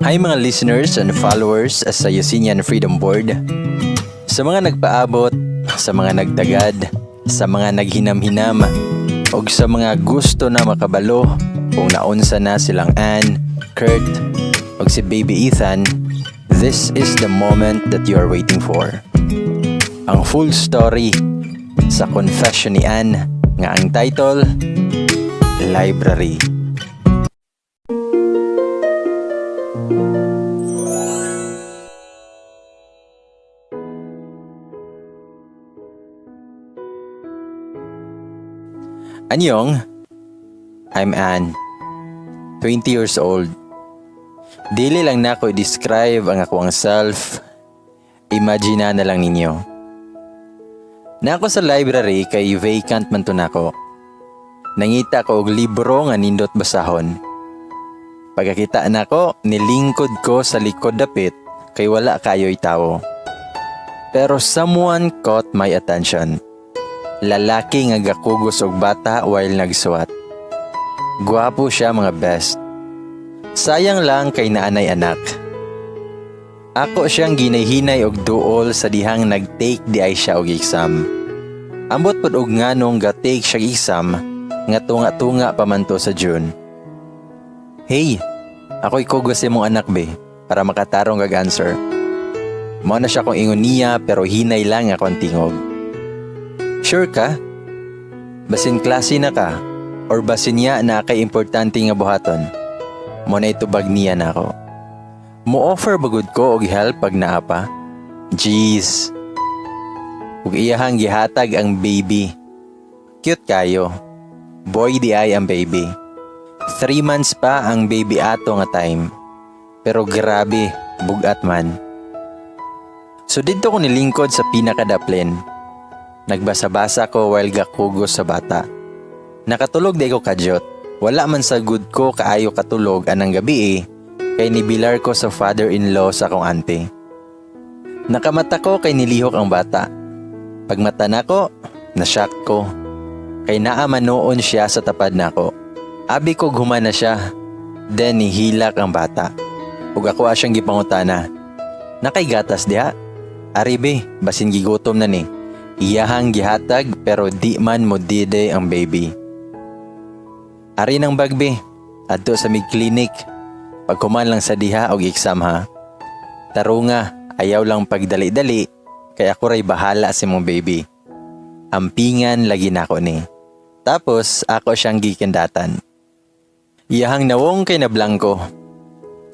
Hi mga listeners and followers sa Yusinian Freedom Board. Sa mga nagpaabot, sa mga nagtagad, sa mga naghinam-hinam, og sa mga gusto na makabalo kung naunsa na silang Anne, Kurt, og si baby Ethan, this is the moment that you are waiting for. Ang full story sa confession ni Anne nga ang title, Library. Anyong, I'm Anne, 20 years old. Dili lang nako i-describe ang akoang self. Imagine na lang ninyo. Nako sa library kay vacant man to nako. Nangita ko og libro nga nindot basahon. Pagkakita nako, nilingkod ko sa likod dapit kay wala kayo'y tawo. Pero someone caught my attention. Lalaki nga gakugos og bata while nagsuwat. Gwapo siya, mga best. Sayang lang kay naanay anak. Ako siyang ginayhinay og duol sa dihang nag-take di ay siya og exam. Ambot pod og nganong ga-take siya og exam nga tunga-tunga pa man to sa June. "Hey, ako'y kugos imong anak be para makatarong kag answer." Mao na siya kung ingon niya, pero hinay lang akong tingog. "Sure ka? Basin klase na ka or basin niya na kay importante nga buhaton." Mo na itubag niya nako. Mo offer bagud ko og help pag naa pa. Jeez. Ug iyahang gihatag ang baby. Cute kayo. Boy di ay ang baby. 3 months pa ang baby ato nga time. Pero grabe, bugat man. So didto ko nilingkod sa pinakadaplin. Nagbasa-basa ko while gakugos sa bata. Nakatulog di ko kadyot. Wala man sa good ko kaayo katulog anang gabi eh, kay nibilar ko sa father-in-law sa akong auntie. Nakamata ko kay nilihok ang bata. Pagmata nako, na-shock ko. Kay naa man noon siya sa tapad nako. Abi ko human na siya. Then nihilak ang bata. Ug ako siyang gipangutana. "Nakay gatas diha? Ari be, basin gigutom na ni." Iyahang gihatag pero di man mo dide ang baby. "Ari ng bag be, adto sa mig clinic. Pagkuman lang sa diha og exam ha. Tarunga, ayaw lang pagdali-dali kay ako ray bahala sa imong baby. Ampingan lagi nako ni." Tapos ako siyang gikindatan. Iyahang nawong kay na blanko.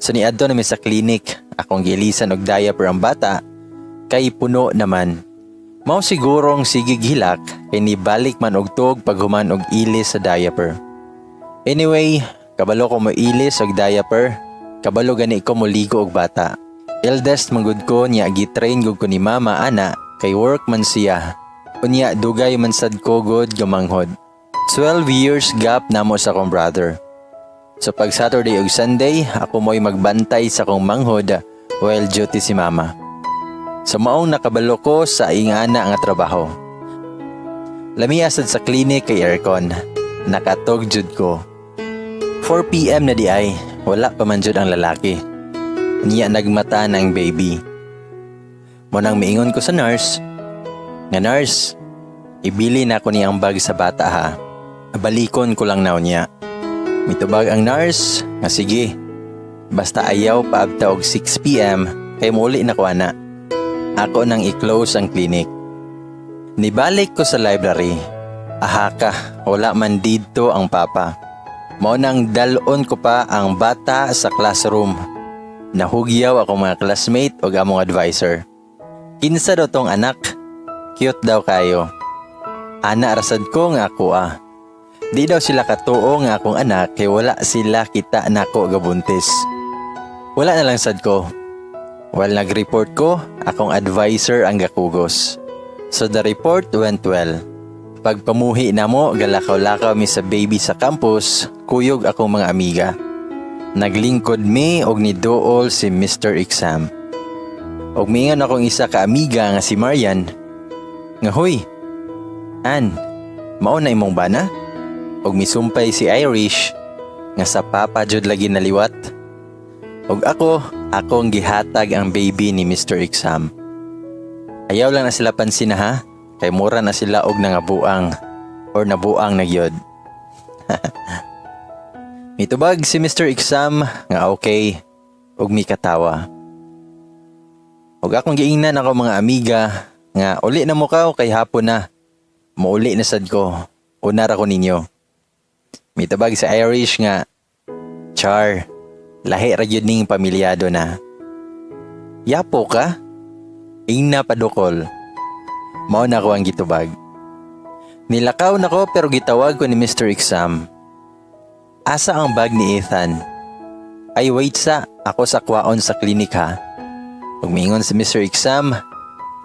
So niadto na mi sa clinic, akong gilisan og diaper ang bata kay puno naman. Mao sigurong sige gihilak kay nibalik man og tuog paghuman og ilis sa diaper. Anyway, kabalo ko mo ilis og diaper, kabalo gani ko moligo og bata. Eldest man gud ko niya, gitrain gud ko ni mama ana kay work man siya. Unya dugay man sad ko gud gamanghod. 12 years gap namo sa akong brother. So pag Saturday ug Sunday, ako mo'y magbantay sa akong manghod while duty si mama. So maong nakabalo ko sa ingana nga trabaho. Lami sad sa clinic kay aircon. Nakatog jud ko. 4 p.m. na di ay, wala pa man jud ang lalaki. Niya nagmata na ang baby. Mo nang miingon ko sa nurse, nga "Nurse, ibili na ko niyang bag sa bata ha. Balikon ko lang na niya." Mitubag ang nurse nga sige. Basta ayaw paabta og 6 p.m. kay muli na ko ana. Ako nang i-close ang clinic. Nibalik ko sa library. Ahaka, wala man didto ang papa. Mao nang dalon ko pa ang bata sa classroom. Nahugyaw ako mga classmate ug among advisor. Kinsa daw tong anak? Cute daw kayo. Ana rasad ko nga ako ah. Di daw sila katuo nga akong anak kay wala sila kita nako gabuntis. Wala na lang sad ko. While nag-report ko, akong advisor ang gakugos. So the report went well. Pagpamuhi namo, galakaw-lakaw mi sa baby sa campus, kuyog akong mga amiga. Naglingkod mi og niduol si Mr. Exam. Og miingon akong isa ka amiga nga si Marian, nga "Huy, Ann, mao na imong bana?" Og misumpay si Irish Nga sa papa jud lagi naliwat. Ug ako, akong gihatag ang baby ni Mr. Exam. Ayaw lang na sila pansin ha, kay mura na sila og nangabuang or nabuang na gyud. Mitubag si Mr. Exam nga okay ug mikatawa. Ug akong giingnan ako mga amiga nga uli na mo kaw kay hapon na. Muuli na sad ko. Una ra ko ninyo. Mitubag si Irish nga, "Char, lahi ra gyud ning pamilyado na." "Yapo ka? Ingna padukol." Mao na ko ang gitubag. Nilakaw na ko pero gitawag ko ni Mr. Exam. "Asa ang bag ni Ethan?" "Ay, wait sa, ako sa kwaon sa clinic ha." Ug miingon si Mr. Exam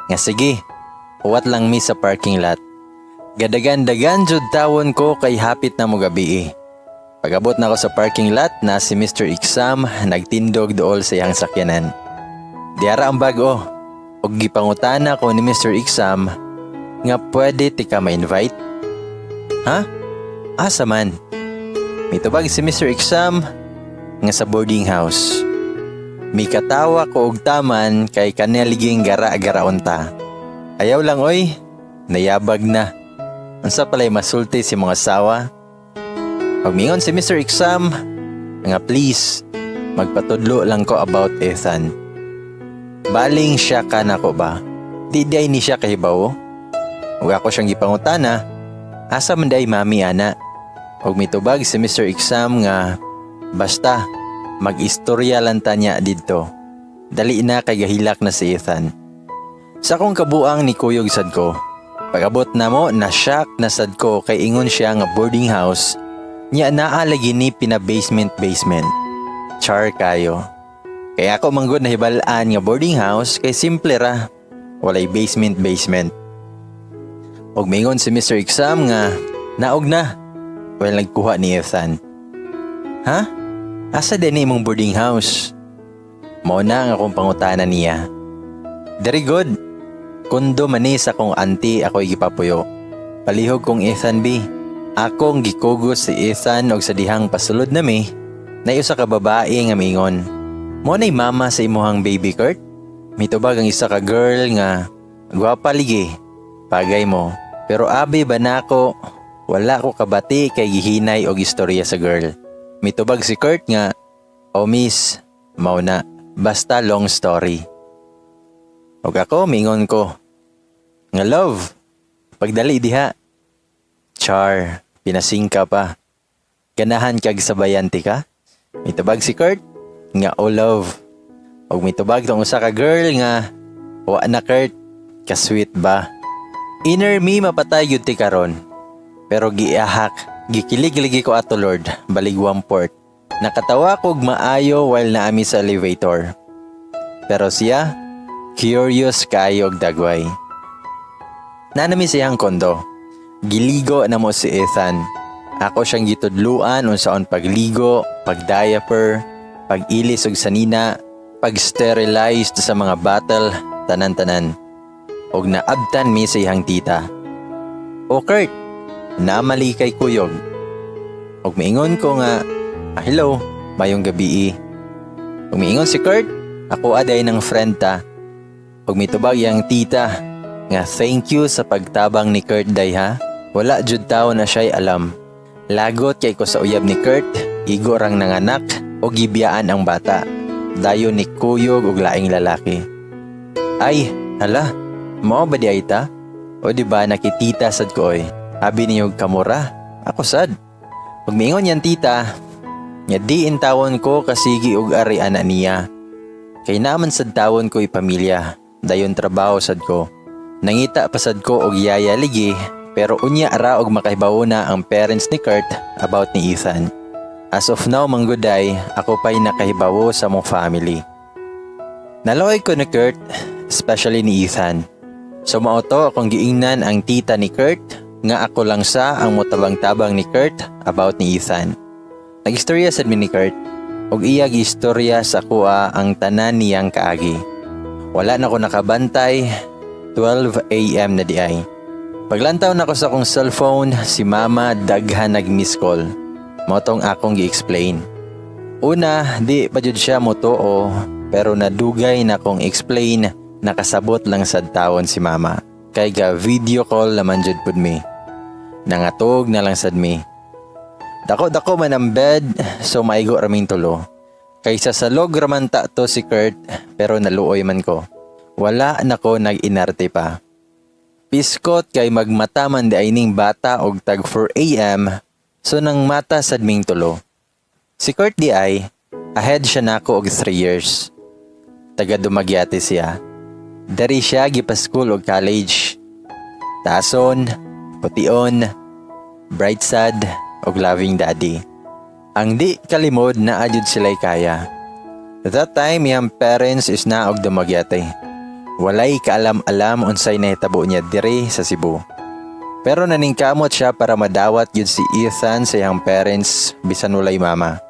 nga sige, huwat lang mi sa parking lot. Gadagan-dagan jud tawon ko kay hapit na mo gabi eh. Pag-abot na ako sa parking lot na si Mr. Exam nagtindog dool sa iyang sakyanan. "Diara ang bag oh." Og gipangutana ko ni Mr. Exam nga pwede ti ka ma-invite? "Ha? Asa man?" Mitubag si Mr. Exam nga sa boarding house. Mikatawa ko og taman kay kanaliging gara-garaon ta. Ayaw lang oy, nayabag na. Unsa pala'y masulti si mga asawa? Pagmingon si Mr. Exam nga please, magpatudlo lang ko about Ethan. Baling siya ka nako ba? Di diay ni siya kahibaw. Ug ako siyang gipangutana, asa man diay mami ana? Ug mitubag si Mr. Exam nga basta mag-istorya lang ta niya didto. Dali na kay gahilak na si Ethan. Sa akong kabuang ni kuyog sad ko. Pag-abot na mo, na shock na sad ko kay ingon siya nga boarding house niya naa lagi ni pina basement basement. Char kayo. Kaya ako manggod nahibal-an nga boarding house kay simple ra. Walay basement basement. Og mingon si Mr. Exam nga naog na. Well, nagkuha ni Ethan. "Ha? Asa din imong boarding house?" Mao na ang akong pangutana niya. "Very good. Kondo man ni sa akong auntie ako gipapuyo. Palihog kong Ethan B." Akong gikugos si Ethan og sa dihang pasulod nami, na usa ka babae nga miingon, "Mo nay mama sa imuhang baby, Kurt?" Mitubag ang isa ka girl nga, "Gwapa ligi. Pagay mo. Pero abi ba nako, wala ko kabati kay gihinay og istorya sa girl." Mitubag si Kurt nga, "Oh miss, mao na. Basta long story." Og ako, mingon ko nga, "Love, pagdali diha." Char, pinasingka pa. "Ganahan kag sabayan ti ka?" Mitubag si Kurt nga, "Oh love." Og mitubag tong usa ka girl nga, "Wa na Kurt, ka-sweet ba?" Inner me, mapatay gyud ti karon. Pero giahak, gikilig-ligi ko ato Lord, baligwang port. Nakatawa kog maayo while naami sa elevator. Pero siya, curious kaayo og dagway. Nanami siyang kondo. Giligo na mo si Ethan. Ako siyang gitudluan unsaon pagligo, pag-diaper, pag-ilis og sanina, pag-sterilize sa mga bottle, tanan-tanan. Og naabtan mi sa iyang tita. "O Kurt, namali kay kuyog." Og miingon ko nga, "Ah, hello, mayong gabi." Ug miingon si Kurt, "Ako aday ng friend ta." Ug mitubag yang tita nga thank you sa pagtabang ni Kurt day ha. Wala jud tao na siya'y alam. Lagot kay ko sa uyab ni Kurt, igo rang nanganak o gibiyaan ang bata. Dayon ni kuyog og laing lalaki. Ay, hala, mao ba di ay ta? O di ba nakitita sad ko oy. Abi niyo kamura, ako sad. Pag miingon yan tita, nga di intawon ko kasigi og ari ana niya. Kay naman sad tawon ko pamilya, dayon trabaho sad ko. Nangita pa sad ko og yaya ligi, pero unya ra og makahibawo na ang parents ni Kurt about ni Ethan. As of now mangguday, ako pa'y nakahibawo sa mong family. Naloy ko ni Kurt, especially ni Ethan. So mao to akong giingnan ang tita ni Kurt nga ako lang sa ang motabang-tabang ni Kurt about ni Ethan. Nag-istorya sad mi ni Kurt ug iya giistorya sa kuha ang tanan niyang kaagi. Wala na ko nakabantay, 12 a.m. na di ay. Paglantaw na ko sa akong cellphone, si mama daghan nag-miss call. Mao tong akong gi-explain. Una, di pa jud siya motuo, pero nadugay na kong explain, nakasabot lang sad tawon si Mama. Kay ga video call naman jud pud mi. Nangatog na lang sad mi. Dako-dako man ang bed, so maigo raming tulo. Kaysa sa salog raman ta to si Kurt, pero naluoy man ko. Wala na ko nag-inarte pa. Piskot kay magmata man di ay ning bata og tag 4 a.m., so nang mata sad ming tulo. Si Kurt di ay, ahead siya nako og 3 years. Taga Dumaguete siya. Dari siya gipa-school og college. Taason, pution, bright sad, og loving daddy. Ang di kalimod naa jud sila'y kaya. That time, iyang parents is naa og Dumaguete. Walay kaalam-alam unsay nahitabo niya diri sa Cebu. Pero naningkamot siya para madawat gyud si Ethan sa iyang parents bisan walay mama.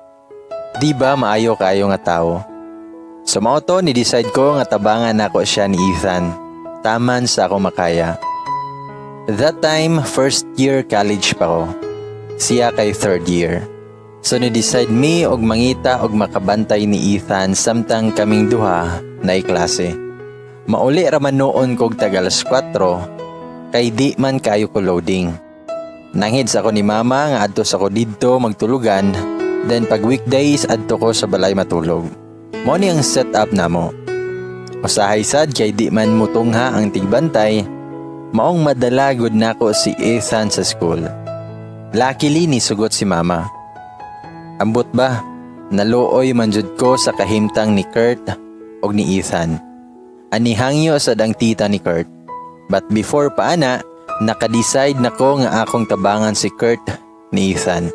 Di ba maayo kaayo nga tao? So mao to ni decide ko nga tabangan nako siya ni Ethan. Taman sa ako makaya. That time, first year college pa ko. Siya kay third year. So ni decide mi og mangita og makabantay ni Ethan samtang kaming duha na klase. Mauli ra man noon kog tag alas 4 kay di man kayo ko loading. Nanghids ako ni Mama nga adto sa ko didto magtulugan, then pag weekdays adto ko sa balay matulog. Mao ni ang setup namo. Usahay sad kay di man mutungha ang tigbantay, maong madala gud nako si Ethan sa school. Luckily ni sugot si Mama. Ambot ba, naluoy man jud ko sa kahimtang ni Kurt og ni Ethan. Anihangyo sad ang tita ni Kurt. But before pa ana, naka-decide na ko nga akong tabangan si Kurt ni Ethan.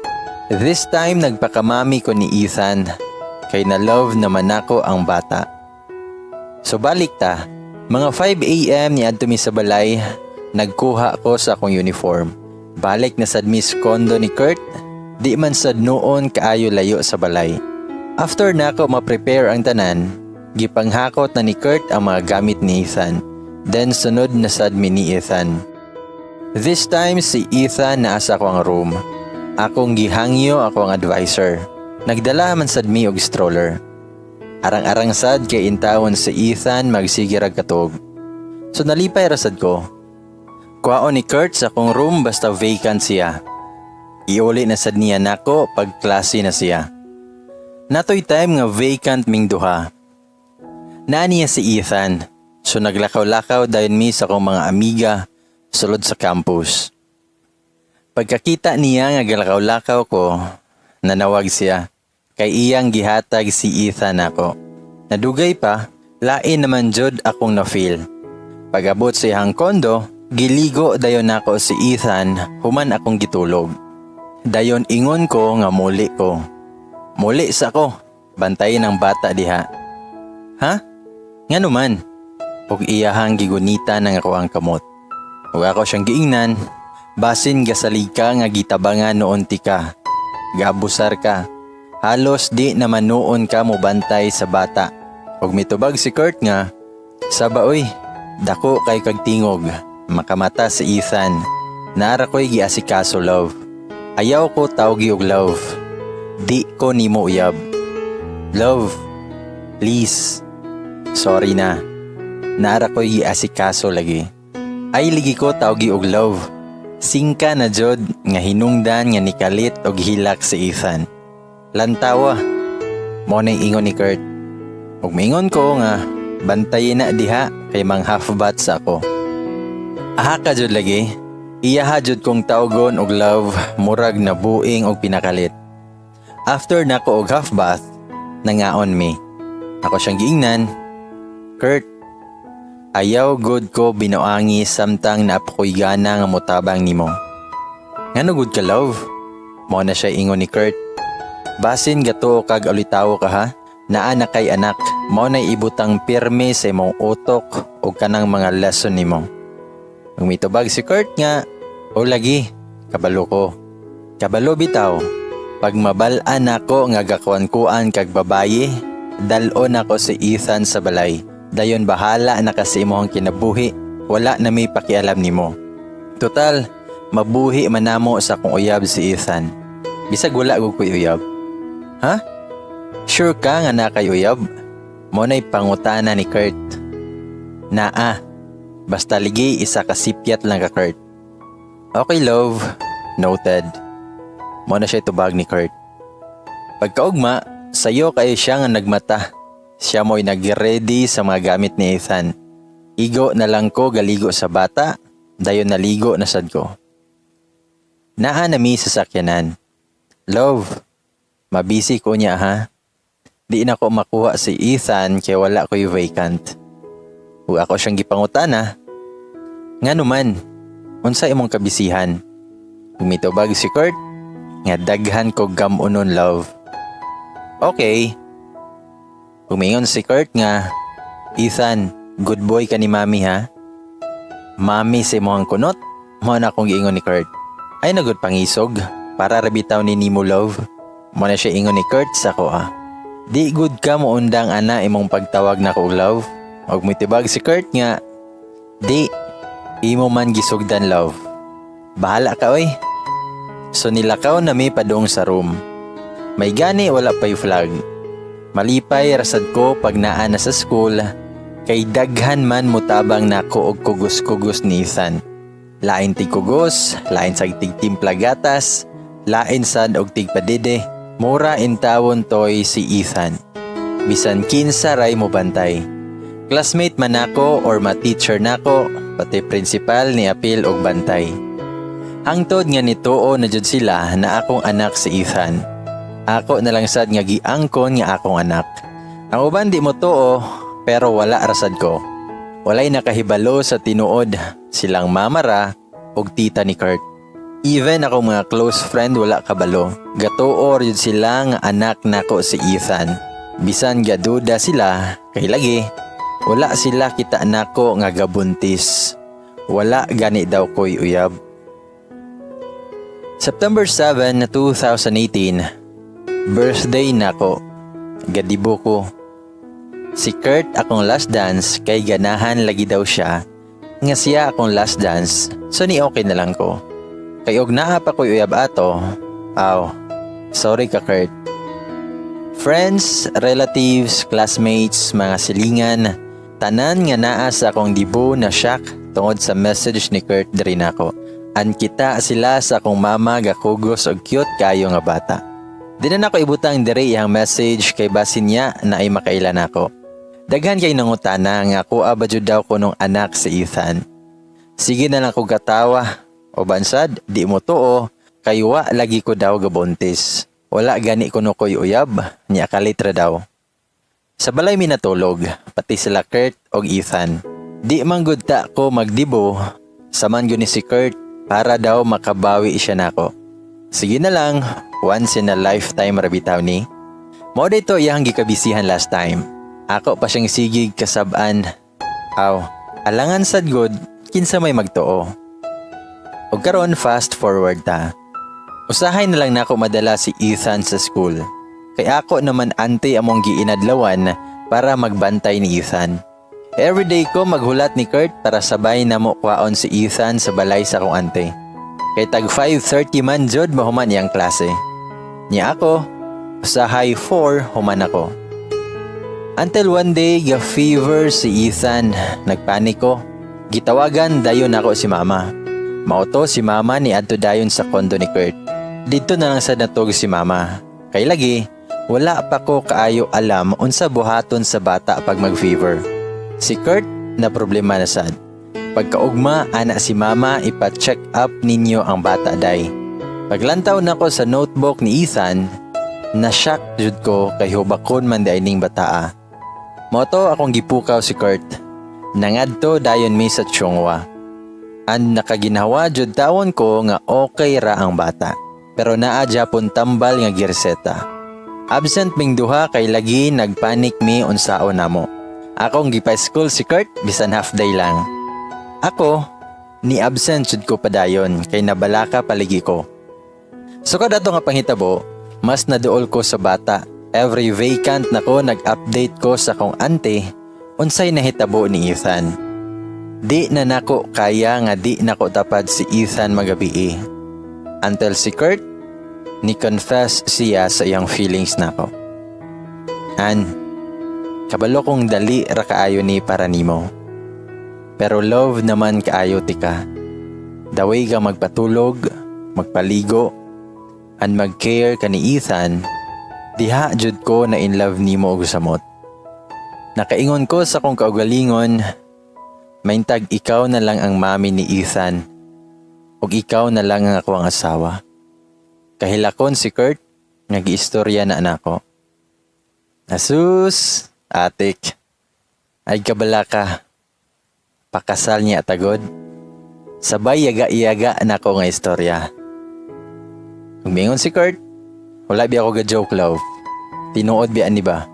This time nagpakamami ko ni Ethan kay na love naman nako ang bata. So balik ta, mga 5 a.m. ni adto mi sa balay, nagkuha ko sa akong uniform. Balik na sad mi sa condo ni Kurt, di man sad noon kaayo layo sa balay. After nako ma-prepare ang tanan, gipanghakot na ni Kurt ang mga gamit ni Ethan. Then sunod na sad mi ni Ethan. This time si Ethan naa sa akong room. Akong gihangyo ako ang advisor. Nagdala man sad mi og stroller. Arang-arang sad kay intawon si Ethan magsige rag katog. So nalipay ra sad ko. Kuhaon ni Kurt sa akong room basta vacant siya. Iuli na sad niya nako pag klase na siya. Natoy time nga vacant ming duha. Naa niya si Ethan. So naglakaw-lakaw dayon mi sa akong mga amiga sulod sa campus. Pagkakita niya nga galakaw-lakaw ko, nanawag siya. Kay iyang gihatag si Ethan ako. Nadugay pa, lain naman jud akong na-feel. Pag-abot sa iyang kondo, giligo dayon nako si Ethan human akong gitulog. Dayon ingon ko nga muli ko. Muli sa ko, bantayin ang bata diha. Ha? Ngano man? Og iyahang gigunita ng ako ang kamot. Ug ako siyang giingnan, basin gasalig ka nga gitabangan noon ti ka. Gaabusar ka. Halos di naman noon ka mobantay sa bata. Ug mitubag si Kurt nga, Saba oy, dako kay kag tingog, makamata si Ethan. Naa ra ko'y giasikaso, love. Ayaw ko tawgi og love. Di ko nimo uyab. Love, please. Sorry na. Naa ra ko'y giasikaso lagi. Ay ligi ko tawgi og love. Singka na jud nga hinungdan nga nikalit og hilak si Ethan. Lantawa. Mao na'y ingon ni Kurt. Ug miingon ko nga bantayin na diha kay mang half bath sa ako. Aha ka jud lagi. Iyaha jud kong tawgon og love, murag na buing og pinakalit. After nako og half bath, nangaon mi. Ako siyang giingnan, Kurt, ayaw gud ko binuangi samtang naa pa ko'y gana nga motabang nimo. Ngano gud ka, love? Mao na siya ingon ni Kurt. Basin gato kag alitawo ka ha? Naa na kay anak, mao na ibutang pirme sa imong utok og kanang mga lesson nimo. Ug mitubag si Kurt nga, o lagi, kabalo ko. Kabalo bitaw, pag mabal-an nako nga gakuan-kuan kag babaye, dal-on nako si Ethan sa balay. Dayon bahala na ka sa imong kinabuhi, wala na may pakialam nimo. Total, mabuhi man namo sa akong uyab si Ethan. Bisag wala gud ko'y uyab. Ha? Sure ka nga naa kay uyab? Mao na'y pangutana ni Kurt. Naa. Basta ligi isa ka sipyat lang ka, Kurt. Okay, love. Noted. Mao na siya tubag ni Kurt. Pagkaugma, sayo kay siya nga nagmata. Siya mo'y nag-ready sa mga gamit ni Ethan. Igo na lang ko galigo sa bata, dayon naligo na sad ko. Naa na mi sa sakyanan. Love, mabisi ko niya ha. Di na ko makuha si Ethan kay wala ko'y vacant. Ug ako siyang gipangutana. Ngano man, unsa imong kabisihan? Ug mitubag si Kurt, nga daghan ko gam-onon, love. Okay. Umingon si Kurt nga, Ethan, good boy ka ni Mami ha. Mami sa imong kunot, mao na akong giingon ni Kurt. Ay na gud pangisog, para ra bitaw ni nimo, love. Mao na siya ingon ni Kurt sa ko ah. Di gud ka mo undang ana imong pagtawag nako og love. Og mitibag si Kurt nga, di, imo man gisugdan, love. Bahala ka oy. So nilakaw na mi padung sa room. May gani wala pa'y flag. Malipay rasad ko pag naa na sa school kay daghan man mutabang nako og kugos-kugos ni Ethan. Lain tig kugos, lain sa tig timpla gatas, lain sad og tig padede. Mura intawon toy si Ethan. Bisan kinsa ray mo bantay. Classmate man nako or ma-teacher nako, pati principal ni apil og bantay. Hangtod nga nituo na jud sila na akong anak si Ethan. Ako na lang sad nga giangkon nga akong anak. Ang uban di mo tuo, pero wala rasad ko. Walay nakahibalo sa tinuod, silang mama ra og tita ni Kurt. Even ako mga close friend wala kabalo. Gatuo jud sila nga anak nako si Ethan. Bisan gaduda sila, kay lagi wala sila kita nako nga gabuntis. Wala gani daw ko'y uyab. September 7, 2018, birthday nako. Gadibo ko. Si Kurt akong last dance kay ganahan lagi daw siya nga siya akong last dance, so ni okay na lang ko. Kay og naa pa ko'y uyab ato, aw, sorry ka, Kurt. Friends, relatives, classmates, mga silingan, tanan nga naa sa akong dibo na shock tungod sa message ni Kurt diri nako. An kita sila sa akong mama gakugos og cute kayo nga bata. Di na nako ibutang diri iyang message kay basin niya na ay makailan nako. Daghan kay nangutana nga kuha ba jud daw ko nung anak si Ethan. Sige na lang ko katawa. O bansad, di mo tuo, kay wa lagi ko daw gabuntis. Wala gani kuno ko'y uyab, niya kalitra daw. Sa balay mi natulog, pati sila Kurt og Ethan. Di man gud ta ko magdibo, saman gud ni si Kurt para daw makabawi siya nako. Sige na lang, once in a lifetime ra bitaw ni. Mao dito iyang gikabisihan last time. Ako pa siyang sigig kasab-an. Aw, alangan sad gud, kinsa may magtuo. Og karon fast forward ta. Usahay na lang nako madala si Ethan sa school. Kay ako naman ante among giinadlawan para magbantay ni Ethan. Everyday ko maghulat ni Kurt para sabay na mo kwaon si Ethan sa balay sa akong ante. Kay tag 5:30 man jud mahuman iyang klase. Nya ako, usahay 4 human ako. Until one day, ga fever si Ethan. Nagpanik ko. Gitawagan dayon ako si Mama. Mauto si Mama ni adto dayon sa kondo ni Kurt. Didto na lang sa natog si Mama. Kay lagi, wala pa ko kaayo alam unsa buhaton sa bata pag mag-fever. Si Kurt na problema na sad. Pagkaugma, ana si Mama, ipa-check up ninyo ang bata day. Paglantaw nako sa notebook ni Ethan, na-shock jud ko kay hubakon man di ning bataa. Moto akong gipukaw si Kurt. Nangadto dayon mi sa Chunghwa. Ang nakaginhawa jud tawon ko nga okay ra ang bata. Pero naa japon tambal nga gireseta. Absent ming duha kay lagi nagpanik mi unsaon namo. Akong gipa-school si Kurt bisan half day lang. Ako, ni absent jud ko padayon kay nabalaka paligi ko. So kada ato nga panghitabo, mas naduol ko sa bata. Every vacant nako nag-update ko sa akong ante unsay nahitabo ni Ethan. Di na nako kaya nga di nako tapad si Ethan magabii. Until si Kurt, Ni-confess siya sa iyang feelings nako. "An, kabalo kong dali ra kaayo ni para nimo. Pero love naman kaayo tika. The way ka magpatulog, magpaligo, and mag-care ka ni Ethan, diha jud ko na in love nimo og samot. Nakaingon ko sa akong kaugalingon, maintag ikaw na lang ang mami ni Ethan, ug ikaw na lang ang akong asawa." Kahilakon si Kurt, nga giistorya na nako. Asus, atik. Ay, kabala ka. Pakasal niya tagod. Sabay yaga-yaga nako nga istorya. Miingon si Kurt, "Wala biya ako ga-joke, love. Tinuod biya ni ba?"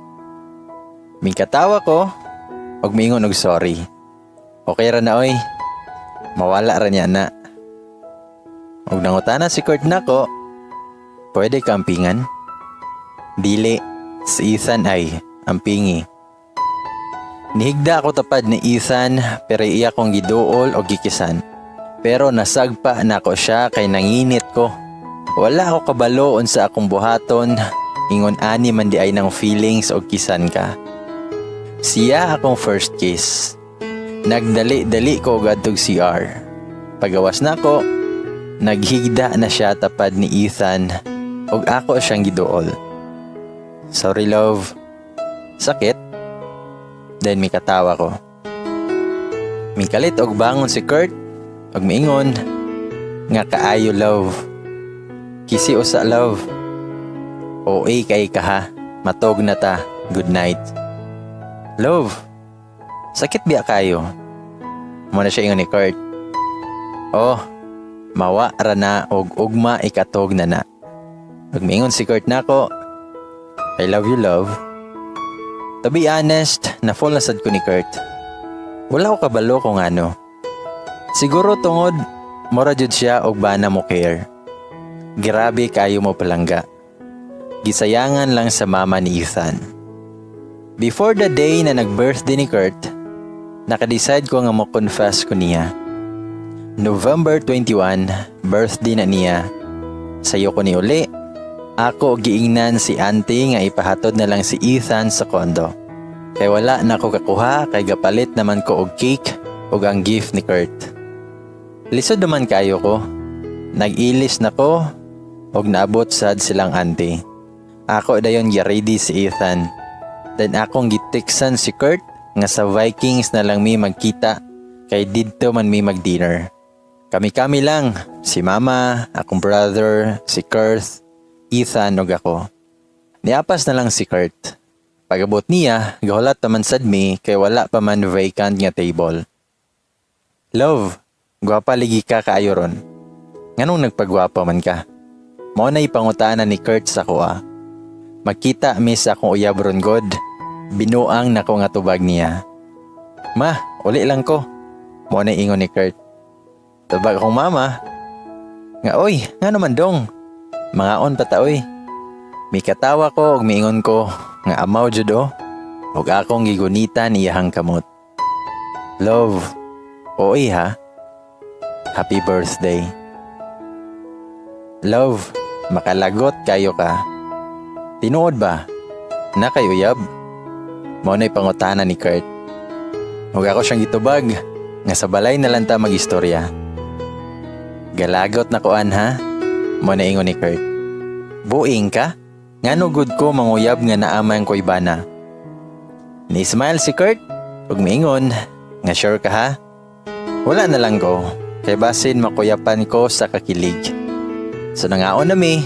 Mingkatawa ko, og miingon og sorry. "Okay ra na oy. Mawala ra niya na." Og nangutana si Kurt nako, "Pwede ka ampingan?" "Dili, si Ethan ay ampingi." Nihigda ako tapad ni Ethan pero iya kong giduol og gikisan. Pero nasagpa nako siya kay nanginit ko. Wala ako kabalo unsa akong buhaton, ingon ani man di ay ng feelings og kisan ka. Siya akong first kiss. Nagdali-dali ko gadtog CR. Pagawas nako, naghigda na siya tapad ni Ethan ug ako siyang giduol. "Sorry, love. Sakit?" Then mikatawa ko. Mikalit og bangon si Kurt ug miingon nga, "Kaayo, love. Kisi usa, love. OA kay ka ha. Matog na ta. Good night." "Love. Sakit biya kayo?" Mao na siya ingon ni Kurt. "Oh, mawa ra na og ugma ikatog na na." Ug miingon si Kurt nako, "I love you, love." To be honest, na-fall na sad ko ni Kurt. Wala ko kabalo kung ano. Siguro tungod mura jud siya og bana mo care. Grabe kayo mo palangga. Gisayangan lang sa mama ni Ethan. Before the day na nag-birthday ni Kurt, naka-decide ko nga mo confess ko niya. November 21, birthday na niya. Sayo ko ni uli. Ako giingnan si auntie nga ipahatod na lang si Ethan sa condo. Kay wala na ko kakuha kay gapalit naman ko og cake ug ang gift ni Kurt. Lisod naman kayo ko. Nag-ilis na ko ug naabot sad silang auntie. Ako dayon gi-ready si Ethan. Then akong giteksan si Kurt nga sa Vikings na lang mi magkita kay didto man mi mag-dinner. Kami-kami lang, si mama, akong brother, si Kurt, Ethan ug ako. Niapas na lang si Kurt. Pag-abot niya, gahulat pa man sad mi kay wala pa man vacant nga table. "Love, gwapa ligi ka kaayo ron. Nganong nagpagwapa man ka?" Mao na ipangutana ni Kurt sa kuha. "Magkita mi sa akong uyab ron god." Binuang nako nga tubag niya. "Ma, uli lang ko." Mao na ingon ni Kurt. Tubag akong mama nga, "Oy, nga naman dong? Mangaon pa ta oy." Mikatawa ko ug miingon ko nga amaw jud oh. Ug akong gigunitan iyahang kamot. "Love, oy ha. Happy birthday. Love, makalagot kayo ka. Tinuod ba? Na kay uyab?" Mao na'y pangutana ni Kurt. Ug ako siyang gitubag nga sa balay na lang ta magistorya. "Galagot na kuan ha?" Mao na ingon ni Kurt. "Buing ka? Ngano gud ko manguyab nga naaman ko ibana?" Ni-smile si Kurt ug miingon nga, "Sure ka ha?" Wala na lang ko kay basin makuyapan ko sa kakilig. So nangaon na mi,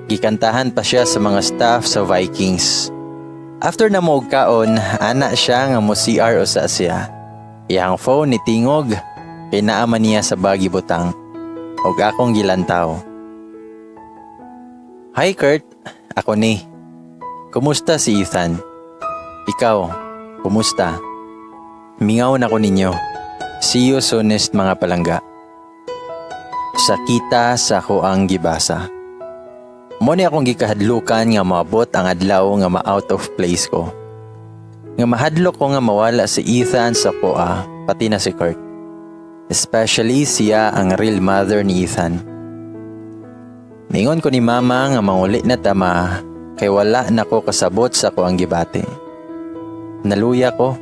gikantahan pa siya sa mga staff sa Vikings. After na mo og kaon, ana siya nga mo CR usa siya. Iyang phone ni tingog kay naa man niya sa bag gibutang. Og akong gilantaw. "Hi Kurt, ako ni. Kumusta si Ethan? Ikaw, kumusta? Mingaw na ko ninyo. See you soonest, mga palangga." Sakita sa ako ang gibasa. Mo ni akong gikahadlukan nga moabot ang adlaw nga ma-out of place ko. Nga mahadlok ko nga mawala si Ethan sa koa, pati na si Kurt. Especially siya ang real mother ni Ethan. Ningon ko ni Mama nga manguli na ta, Ma, kay wala na ko kasabot sa akoang gibati. Naluya ko.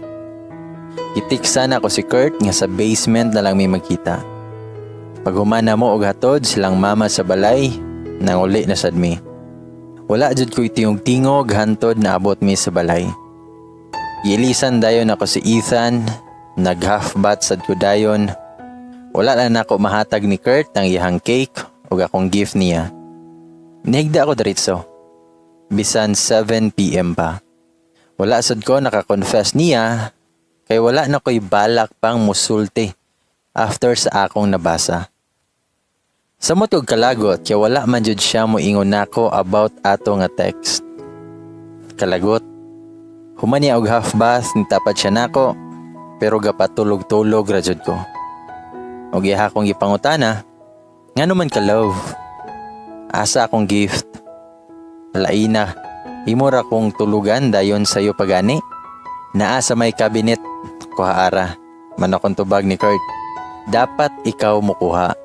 Gi-text-an nako si Kurt nga sa basement na lang mi magkita. Paghuman namo og hatod silang mama sa balay, nanguli na sad mi. Wala jud ko'y tingog-tingog hantod naabot mi sa balay. Giilisan dayon ako si Ethan, nag half bath sad ko dayon. Wala na nako mahatag ni Kurt ang iyahang cake ug akong gift niya. Nihigda ako diretso. Bisan 7 p.m. pa. Wala sad ko naka-confess niya kay wala na ko'y balak pang musulti after sa akong nabasa. Samot og kalagot kay wala man jud siya moingon nako about ato nga text. Kalagot. Human niya og half bath, nitapat siya nako pero gapatulog-tulog ra jud ko. Og iya akong gipangutana, "Ngano man ka, love? Asa akong gift? Laina, imo ra kong tulugan dayon sayo pagani." "Naa sa may cabinet, kuha ara," man akong tubag ni Kurt. "Dapat ikaw mukuha."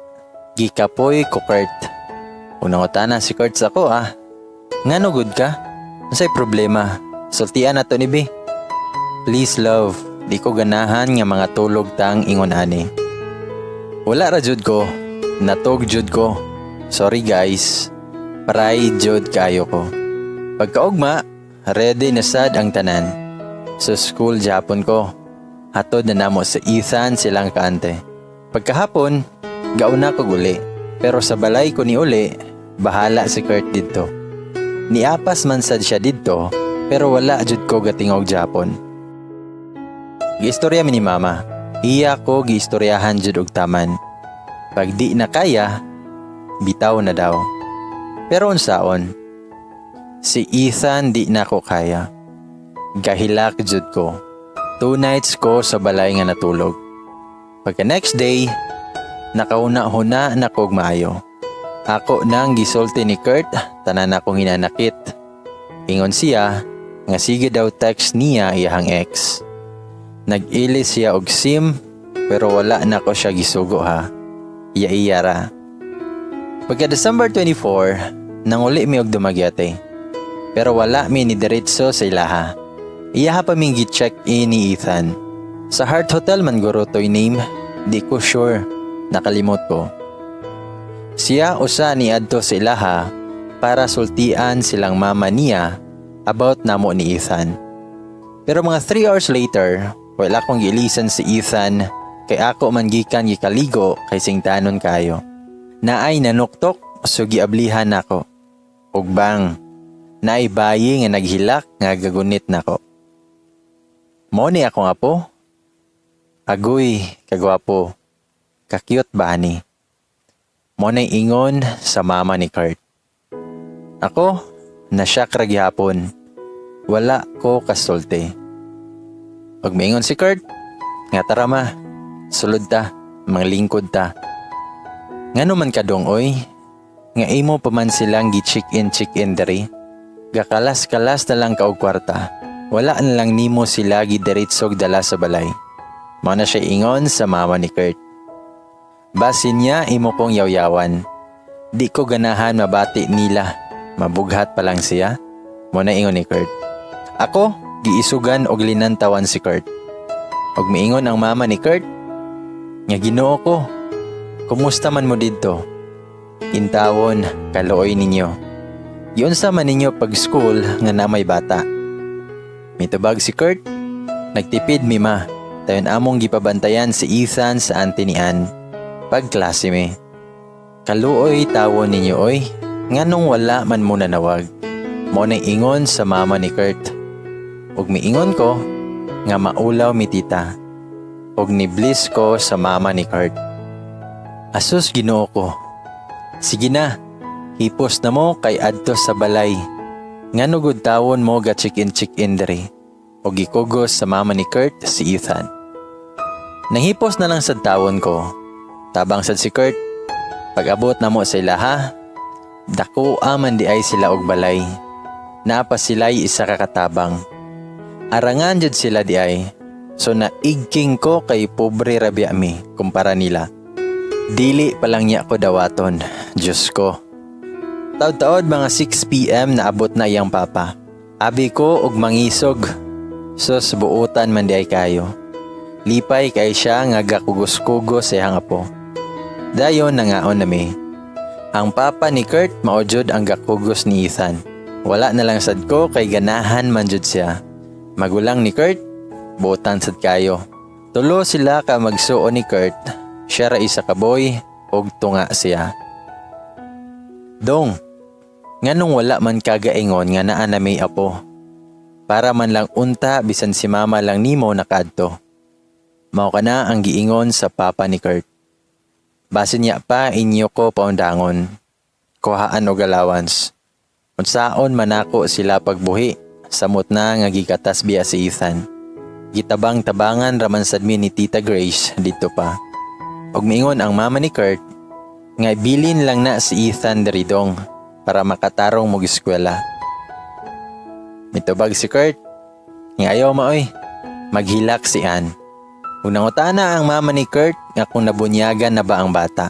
Gikapoy ko Kurt. Unang utana si Kurt sa ako ah. "Ngano gud ka? Unsay problema? Sultian nato ni bi." "Please, love, di ko ganahan nga mga tulog tang ingon ani." Wala ra jud ko. Natog jud ko. Sorry, guys. Pride jud kayo ko. Pagkaugma, ready na sad ang tanan. Sa school Japon ko. Hatod na namo sa Ethan silang kaante. Pagkahapon, gauna ko uli. Pero sa balay ko ni uli, bahala si Kurt didto. Niapas man sad siya didto, pero wala jud ko gatingog Japon. Giistorya mi ni Mama. Iya ko giistoryahan jud og taman. Pag di na kaya, bitaw na daw. Pero unsaon? Si Ethan, di na ko kaya. Gahilak jud ko. 2 nights ko sa balay nga natulog. Pagka next day, nakauna-huna na kog maayo. Ako nang gisulti ni Kurt, tanan akong hinanakit. Ingon siya, nga sige daw text niya iyahang ex. Nag-ilis siya og SIM, pero wala na ko siya gisugo ha. Iya-iya ra. Pagka December 24, nanguli mi og Dumaguete. Pero wala mi ni diretso sa ilaha. Iyaha pa ming gi-check-in ni Ethan. Sa Heart Hotel man guro to'y name, di ko sure, nakalimot ko. Siya usa ni adto sa ilaha para sultian silang mama niya about namo ni Ethan. Pero mga 3 hours later, wala akong giilisan si Ethan kay ako man gikan gikaligo kay singtanon kayo. Naay nanuktok, so giablihan nako. Ug bang, naay bayi nga naghilak nga gagunit nako. Mo ni akong apo? Agoy, kagwapo. Ka-cute ba ni? Mo na'y ingon sa mama ni Kurt. Ako, na-shock ra gihapon. Wala ko kasulti. Pag maingon si Kurt, nga tara ma, sulod ta, manglingkod ta. Ngano man kadong oy, nga imo pa man silang gi-check-in check-in diri. Gakalas-kalas na lang ka og kwarta. Wala na lang nimo sila gidiretsog dala sa balay. Mao na siya ingon sa mama ni Kurt. Basin niya imo kong yawyawan. Di ko ganahan mabati nila. Mabughat pa lang siya. Mo na ingon ni Kurt. Ako, giisugan og linantawan si Kurt. Og miingon ang mama ni Kurt, nga Ginoo ko, kumusta man mo didto? Intawon, kaluoy ninyo. Giunsa man ninyo pag school nga namay bata? Mitubag si Kurt, nagtipid mi ma, dayon among gipabantayan si Ethan sa auntie ni Ann. Pagklase mi. Kaluoy tawon ninyo oy, nganong wala man mo nanawag? Mo na ingon sa mama ni Kurt. Ug miingon ko nga maulaw mi, tita. Ug ni-bless ko sa mama ni Kurt. Asus, Ginoo ko. Sige na, hipos na mo kay adto sa balay. Ngano gud tawon mo ga check-in check-in diri? Og gikugos sa mama ni Kurt si Ethan. Nahipos na lang sa tawon ko. Tabang sad si Kurt. Pag-abot na mo sa ilaha, dako aman di ay sila og balay. Naa pa sila'y isa ka katabang. Arangan jud sila di ay. So naigking ko kay pobre ra biya mi kumpara nila. Dili pa lang niya ko dawaton. Diyos ko. Taod-taod mga 6 p.m. naabot na iyang papa. Abi ko og mangisog. Sus, buutan man diay kayo. Lipay kay siya nga gakugos-kugos sa iyang apo. Dayon nangaon nami. Ang papa ni Kurt mao jud ang gakugos ni Ethan. Wala na lang sad ko kay ganahan man jud siya. Magulang ni Kurt, buutan sad kayo. Tulo sila ka magsuon ni Kurt. Siya ra isa ka boy og tunga siya. "Dong, nganong wala man kagaingon nga naa na may apo? Para man lang unta bisan si mama lang nimo nakaadto." Mao kana ang giingon sa papa ni Kurt. "Basin niya pa inyo ko paundangon. Kuhaan og allowance. Unsaon man nako sila pagbuhi, samot na nga gikatas biya si Ethan. Gitabang-tabangan raman sad mi ni Tita Grace dito pa." Og miingon ang mama ni Kurt nga ibilin lang na si Ethan diri, dong, para makatarong mo eskwela. Mitubag si Kurt nga ayaw maoy, maghilak si Ann. Ug nangutana ang mama ni Kurt nga kung nabunyagan na ba ang bata.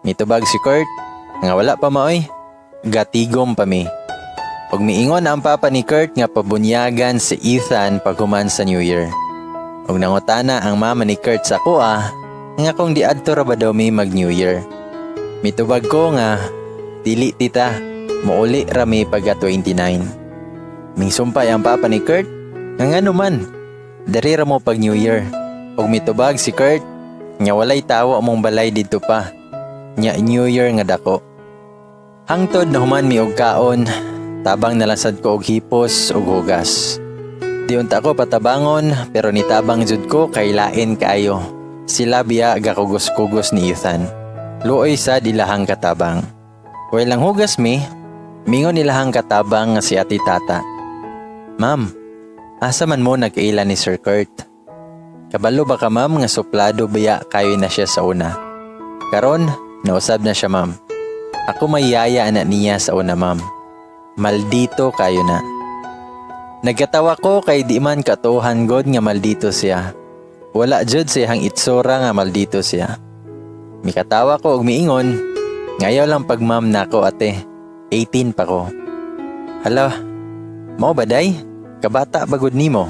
Mitubag si Kurt nga wala pa maoy, gatigom pa mi. Ug miingon ang papa ni Kurt nga pabunyagan si Ethan paghuman sa New Year. Ug nangutana ang mama ni Kurt sa akoa nga kung diadto ra ba daw mi mag New Year. Mitubag ko nga dili, tita, muuli ra mi pagka 29. Mingsumpay ang papa ni Kurt nga ngano man, diri ra mo pag New Year. Ug mitubag si Kurt nga walay tawo among balay didto pa. Nya New Year nga dako. Hangtod nahuman mi og kaon, tabang nalasad ko og hipos ug hugas. Di unta ko patabangon pero nitabang jud ko kay lain kaayo. Sila biya gakugos-kugos ni Ethan. Luoy sa ilahang katabang. While nanghugas mi, mingon ilahang katabang nga si Ate Tata. "Ma'am, asa man mo nagkaila ni Sir Kurt? Kabalo ba ka, ma'am, nga suplado biya kayo na siya sa una? Karon, nausab na siya, ma'am. Ako may yaya na niya sa una, ma'am. Maldito kayo na." Nagkatawa ko kay di man katuhan god nga maldito siya. Wala jud siyang itsura nga maldito siya. Mikatawa ko og miingon, "Ngayaw lang pag ma'am nako, ate. 18 pa ko." "Hala, mao ba day? Kabata bagud nimo."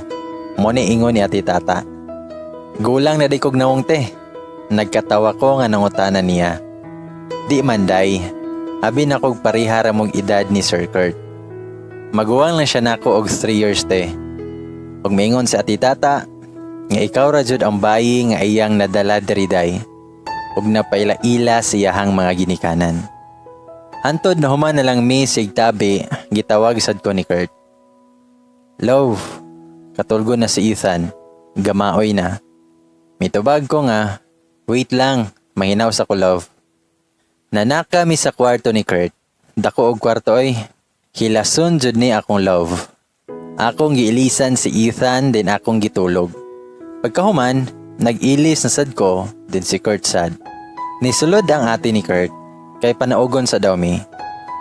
Mo ni ingon ni Ate Tata. "Gulang na di kog nawong, te." Nagkatawa ko nga nangutana niya. "Di man day. Abi na kog pareha ra mong edad ni Sir Kurt. Maguwang lang siya nako og 3 years, te." Ug miingon si Ate Tata nga ikaw ra jud ang bayi nga iyang nadala diri, day. Ug napaila-ila siyahang mga ginikanan. Hantod nahuman na lang mi sig tabi, gitawag sad ko ni Kurt. "Love, katulgo na si Ethan. Gamaoy na." Mitubag ko nga, "Wait lang, mahinaw sa ko, love." Nanaka mi sa kwarto ni Kurt. Dako og kwarto oy. Hilason jud ni akong love. Akong giilisan si Ethan din akong gitulog. Pagkahuman, nag-ilis na sad ko, din si Kurt sad. Nisulod ang ate ni Kurt, kay panaugon sa daw mi.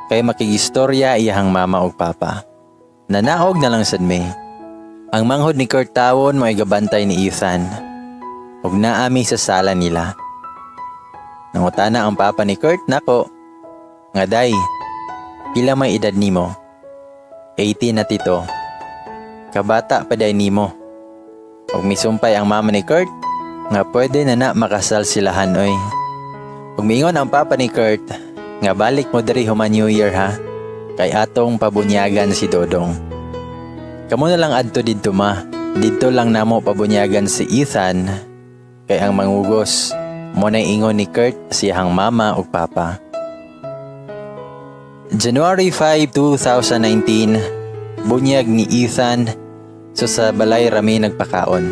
Kay makigistorya iyahang mama ug papa. Nanaog na lang sad mi. Ang manghod ni Kurt tawon mo gabantay ni Ethan. Ug naa mi sa sala nila. Nangutana ang papa ni Kurt nako. Nga, "Day, pila may edad nimo?" "18 na, tito." "Kabata pa day nimo." Ug misumpay ang mama ni Kurt nga pwede na na makasal silahan oy. Ug miingon ang papa ni Kurt nga balik mo diri human New Year ha, kay atong pabunyagan si Dodong. "Kamo na lang adto didto, ma. Didto lang namo pabunyagan si Ethan kay ang mangugos." Mo na ingon ni Kurt siyang mama ug papa. January 5, 2019, bunyag ni Ethan, so sa balay rami nagpakaon.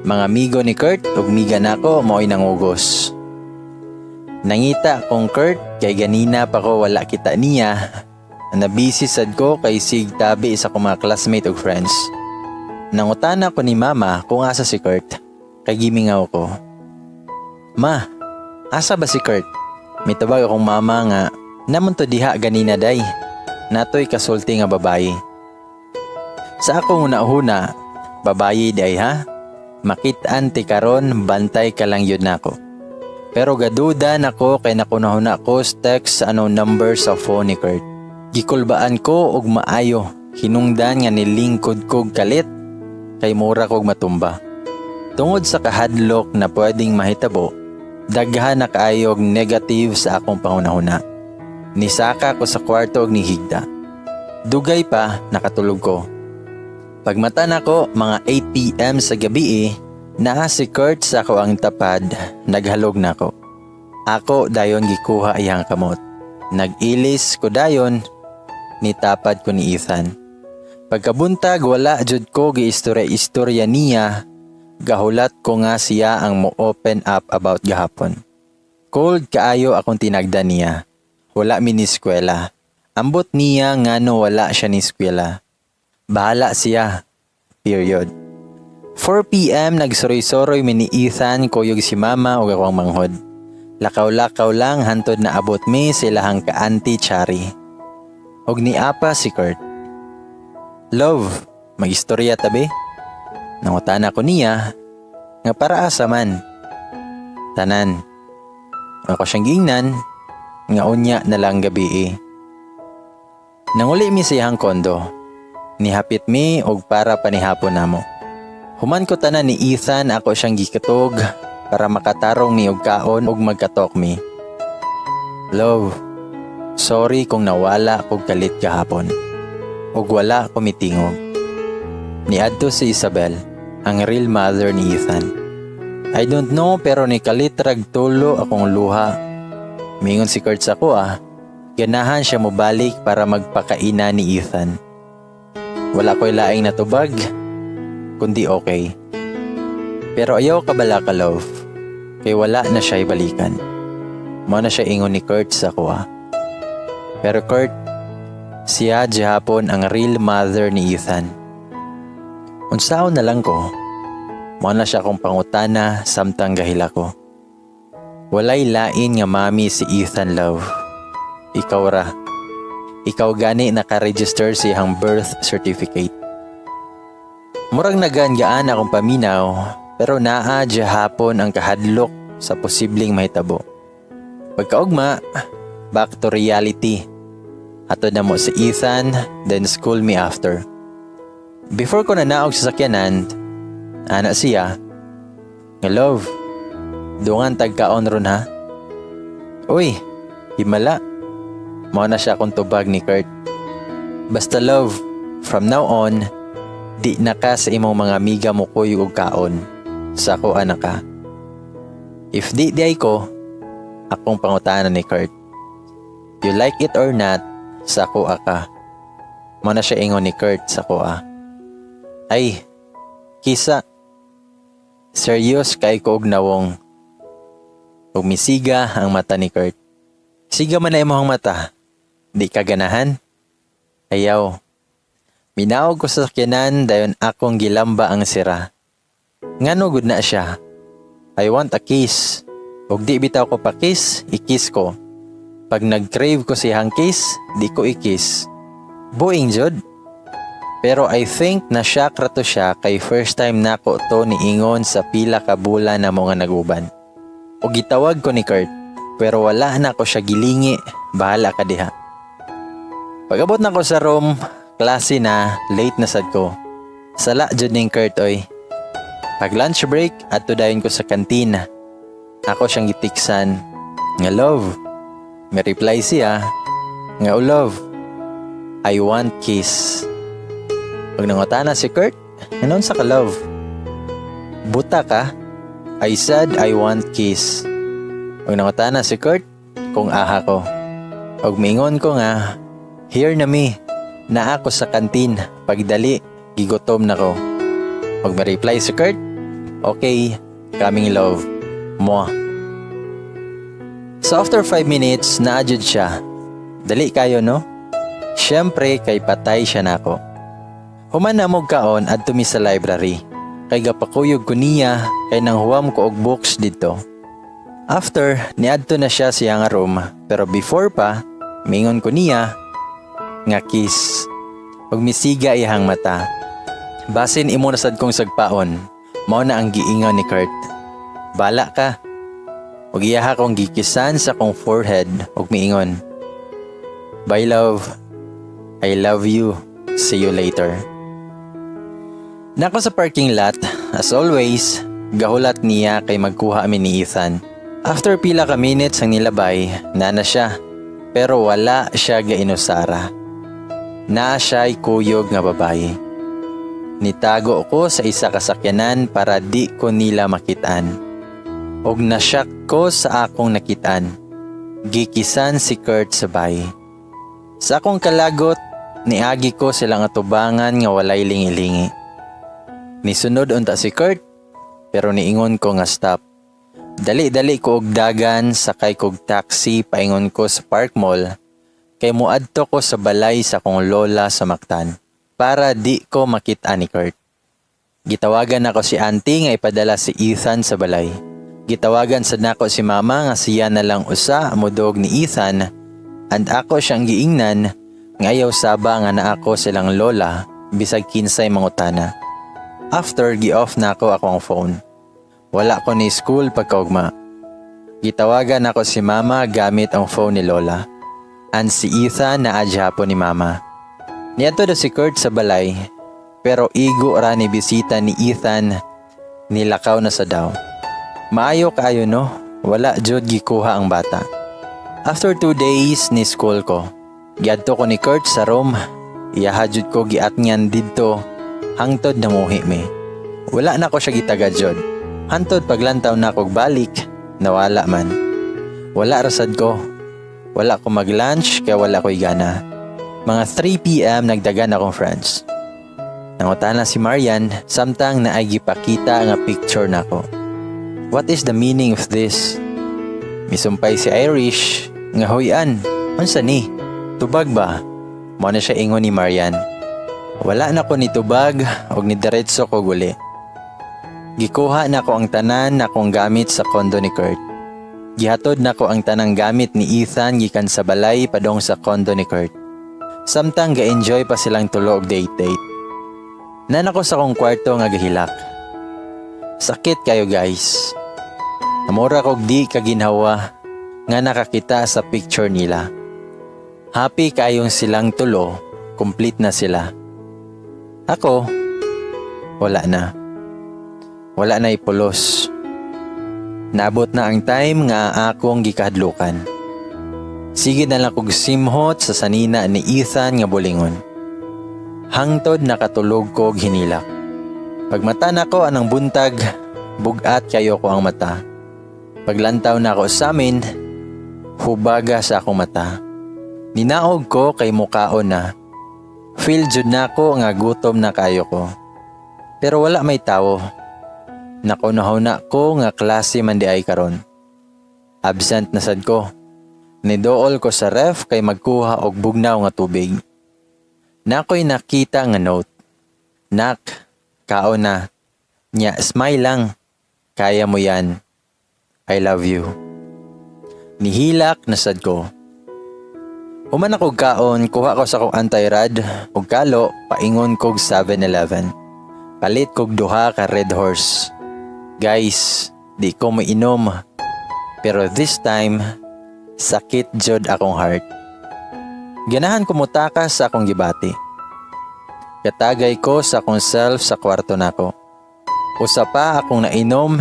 Mga amigo ni Kurt ug miga nako mao'y nangugos. Nangita kong Kurt kay ganina pa ko wala kita niya. Nabisi sad ko kay sig tabi sa akong mga classmate ug friends. Nangutana ko ni mama kung asa si Kurt. Kay gimingaw ko. "Ma, asa ba si Kurt?" Mitubag akong mama nga naa man to diha ganina, day. Natoy kasulti nga babayi. Sa akong una-una, babayi day ha? Makit-an ti karon, bantay ka lang yun nako. Pero gaduda nako kay nakunahuna ko sa text sa unknown number sa phone ni Kurt. Gikulbaan ko og maayo, hinungdan nga nilingkod kog kalit kay mura kog matumba. Tungod sa kahadlok na pwedeng mahitabo, daghan na kaayog negative sa akong panghunahuna. Nisaka ko sa kwarto og nihigda. Dugay pa nakatulog ko. Pagmata nako mga 8 p.m. sa gabi eh, naa si Kurt sa akoang tapad, naghalog nako. Ako dayon gikuha iyang kamot. Nag-ilis ko dayon, nitapad ko ni Ethan. Pagkabuntag, wala jud ko giistorya-istorya niya, gahulat ko nga siya ang mo-open up about gahapon. Cold kaayo akong tinagda niya. Wala mi ni eskwela. Ambot niya ngano wala siya ni eskwela. Bahala siya. Period. 4 p.m. nagsuroy-suroy mi ni Ethan kuyog si mama ug akong manghod. Lakaw-lakaw lang hantod na abot mi sa ilahang ka-auntie Chari. Og niapa si Kurt. "Love, mag-istorya ta be?" Nangutana ko niya nga para asa man. "Tanan." Ako siyang giingnan nga unya na lang gabi eh. Nanguli mi sa iyang kondo. Nihapit mi og para panihapon namo. Human ko tanan ni Ethan, ako siyang gikatog para makatarong mi og kaon og magkatok mi. "Love, sorry kung nawala kog kalit gahapon. Og wala ko mitingog." Niadto si Isabel, ang real mother ni Ethan. I don't know, pero nikalit rag tulo akong luha. Mingon si Kurt sa ako ah, ganahan siya mobalik para magpakaina ni Ethan. Wala ko'y laing natubag, kundi okay. Pero ayaw ka bala ka, love, kay wala na siya ibalikan. Mao na siya ingon ni Kurt sa kuha. Pero Kurt, siya gihapon ang real mother ni Ethan. Unsaon na lang ko? Mao na siya akong pangutana samtang gahila ko. "Walay lain nga mami si Ethan, love. Ikaw ra. Ikaw gani naka-register sa iyang birth certificate." Murag nagaan-gaan akong paminaw, pero naa hapon ang kahadlok sa posibleng mahitabo. Pagkaugma, back to reality. Hatod namo si Ethan, then school me after. Before ko nanaog sa sakyanan, ana siya, nga "Love, dungan tagkaon ron ha." "Uy, himala." Mao na siya akong tubag ni Kurt. "Basta love, from now on, di na ka sa imong mga amiga mo kuyog og kaon. Sa ako ana ka." "If di diay ko?" akong pangutana ni Kurt. "You like it or not, sa ako ka." Mao na siya ingon ni Kurt sa ko ah. Ay, kisa. Serious kay ko og nawong. Ug misiga ang mata ni Kurt. "Siga man na imong mata. Di ka ganahan?" "Ayaw." Minaog ko sa sakyanan, dayon akong gilamba ang sira. Ngano gud na siya? I want a kiss. Ug di bitaw ko pa kiss, i-kiss ko. Pag nag-crave ko siyang kiss, di ko i-kiss. Buing jud. Pero I think na shock ra to siya kay first time nako to niingon sa pila ka bulan na mga naguban. Og gitawag ko ni Kurt, pero wala na ko siya gilingi, bahala ka diha. Pag-abot na ko sa room, klase na, late na sad ko. Sala jud ning Kurt oy. Pag lunch break, adto dayon ko sa kantina. Ako siyang gitiksan nga "Love." May reply siya nga "Oh, love, I want kiss." Pag nangutana si Kurt, "Anon sa ka, love?" "Buta ka? I said I want kiss." Pag nangutana si Kurt kung aha ko. Og miingon ko nga, "Here na mi, naa ko sa kantin, pagdali, gigutom na ko." Pag ma-reply si Kurt, "Okay, coming, love. Mwah." So after 5 minutes, naa jud siya. Dali kayo, no? Siyempre, kay patay siya nako. Human na mo kaon, adto mi sa library. Kay gapakuyog ko niya kay nang huwam ko og books didto. After, niadto na siya siya nga room, pero before pa, mingon ko niya nga "Kiss." Ug misiga iyang mata. "Basin imo na sad kong sagpaon." Mao na ang giingon ni Kurt. "Bala ka." Ug iyaha kong gikisan sa akong forehead ug miingon, "Bye, love. I love you. See you later." Naa ko sa parking lot, as always, gahulat niya kay magkuha mi ni Ethan. After pila ka minutes ang nilabay, naa na siya. Pero wala siya gainusara. Naa siya'y kuyog nga babaye. Nitago ko sa isa ka sakyanan para di ko nila makitaan. Og nasyak ko sa akong nakitaan. Gikisan si Kurt sa bayi. Sa akong kalagot, niagi ko silang atubangan nga walay lingi-lingi. Nisunod unta si Kurt, pero niingon ko nga stop. Dali-dali ko og dagan, sakay kog taxi, paingon ko sa Park Mall kay muadto ko sa balay sa akong lola sa Mactan para di ko makita ni Kurt. Gitawagan nako si auntie nga ipadala si Ethan sa balay. Gitawagan sad nako si mama nga siya na lang usa mudog ni Ethan and ako siyang giingnan nga ayaw saba nga naa ko sa ilang lola bisag kinsay mangutana. After, gi-off nako akong phone. Wala ko ni school pagkaugma. Gitawagan nako si mama gamit ang phone ni lola. And si Ethan naa gihapon ni mama. Niadto daw si Kurt sa balay, pero igo ra ni bisita ni Ethan, nilakaw na sa daw. Maayo kaayo, no, wala jud gikuha ang bata. After 2 days ni school ko. Giadto ko ni Kurt sa room. Iyaha jud ko giatngan didto hangtod namuhi mi. Wala na ko siya gitagad jud. Hantod paglantaw na kog balik, nawala man. Wala rasad ko. Wala ko mag-lunch kaya wala ko'y gana. Mga 3 p.m. nagdagan akong friends. Nangutana si Marian samtang naay gipakita nga picture nako. "What is the meaning of this?" Misumpay si Irish nga, "Huy An, unsa ni? Tubag ba?" Mao na siya ingon ni Marian. Wala na ko ni tubag og nidiretso ko guli. Gikuha nako ang tanan nakong gamit sa condo ni Kurt. Gihatod nako ang tanang gamit ni Ethan gikan sa balay padong sa condo ni Kurt. Samtang ga-enjoy pa silang tulo og date-date. Naa na ko sa akong kwarto nga gahilak. Sakit kayo, guys. Namura kog di kaginhawa nga nakakita sa picture nila. Happy kayong silang tulo, complete na sila. Ako, wala na. Wala na ipulos. Naabot na ang time nga akong gikahadlukan. Sige na lang kog simhot sa sanina ni Ethan nga bulingon. Hangtod nakatulog kog hinilak. Pagmata nako anang buntag, bugat kayo ko ang mata. Paglantaw nako sa amin, hubaga sa akong mata. Ninaog ko kay mukaon na. Feel jud nako nga gutom na kayo ko. Pero wala may tawo. Nakunahuna ko nga klase man di ay karon. Absent na sad ko. Nidool ko sa ref kay magkuha og bugnaw nga tubig. Nakoy nakita nga note. "Nak, kaon na. Nya, smile lang. Kaya mo yan. I love you." Nihilak na sad ko. Human ako kaon, kuha ko sa akong anti-rad ug kalo, paingon kog 7-Eleven. Palit kog duha ka Red Horse. Guys, di ko mainom. Pero this time, sakit jud akong heart. Ganahan ko mutakas sa akong gibati. Katagay ko sa akong self sa kwarto nako. Usa pa akong nainom,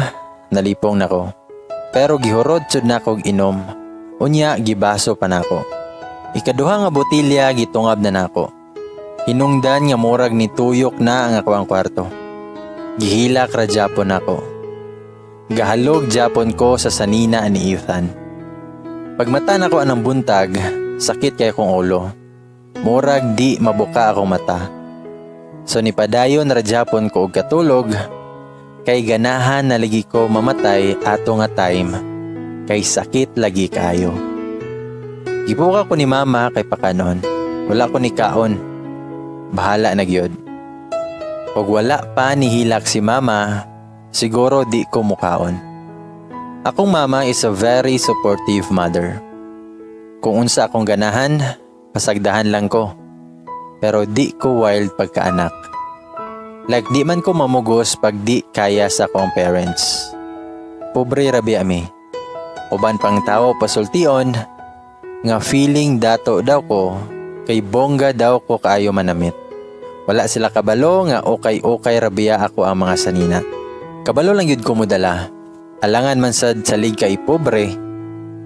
nalipong nako. Pero gihurot jud nako og inom. Unya gibaso pa nako. Ikaduha nga botilya gitungab na nako. Hinungdan nga murag nituyok na ang ako ang kwarto. Gihilak ra japon nako. Gahalog japon ko sa sanina ni Ethan. Pagmata nako anang buntag, sakit kay akong ulo. Murag di mabuka akong mata. So nipadayon ra japon ko og katulog kay ganahan na lagi ko mamatay ato nga time kay sakit lagi kayo. Gibuka ko ni mama kay pakanon. Wala ko ni kaon. Bahala na gyud. Og wala pa ni hilak si mama, siguro di ko mukaon. Akong mama is a very supportive mother. Kung unsa akong ganahan, pasagdahan lang ko. Pero di ko wild pagkaanak. Like di man ko mamugos pag di kaya sa akong parents. Pobre ra biya mi. Uban pang tawo pasultion nga feeling dato daw ko kay bongga daw ko kaayo manamit. Wala sila kabalo nga okay-okay ra biya ako ang mga sanina. Kabalo lang yun ko modala. Alangan man sad salig kay pobre,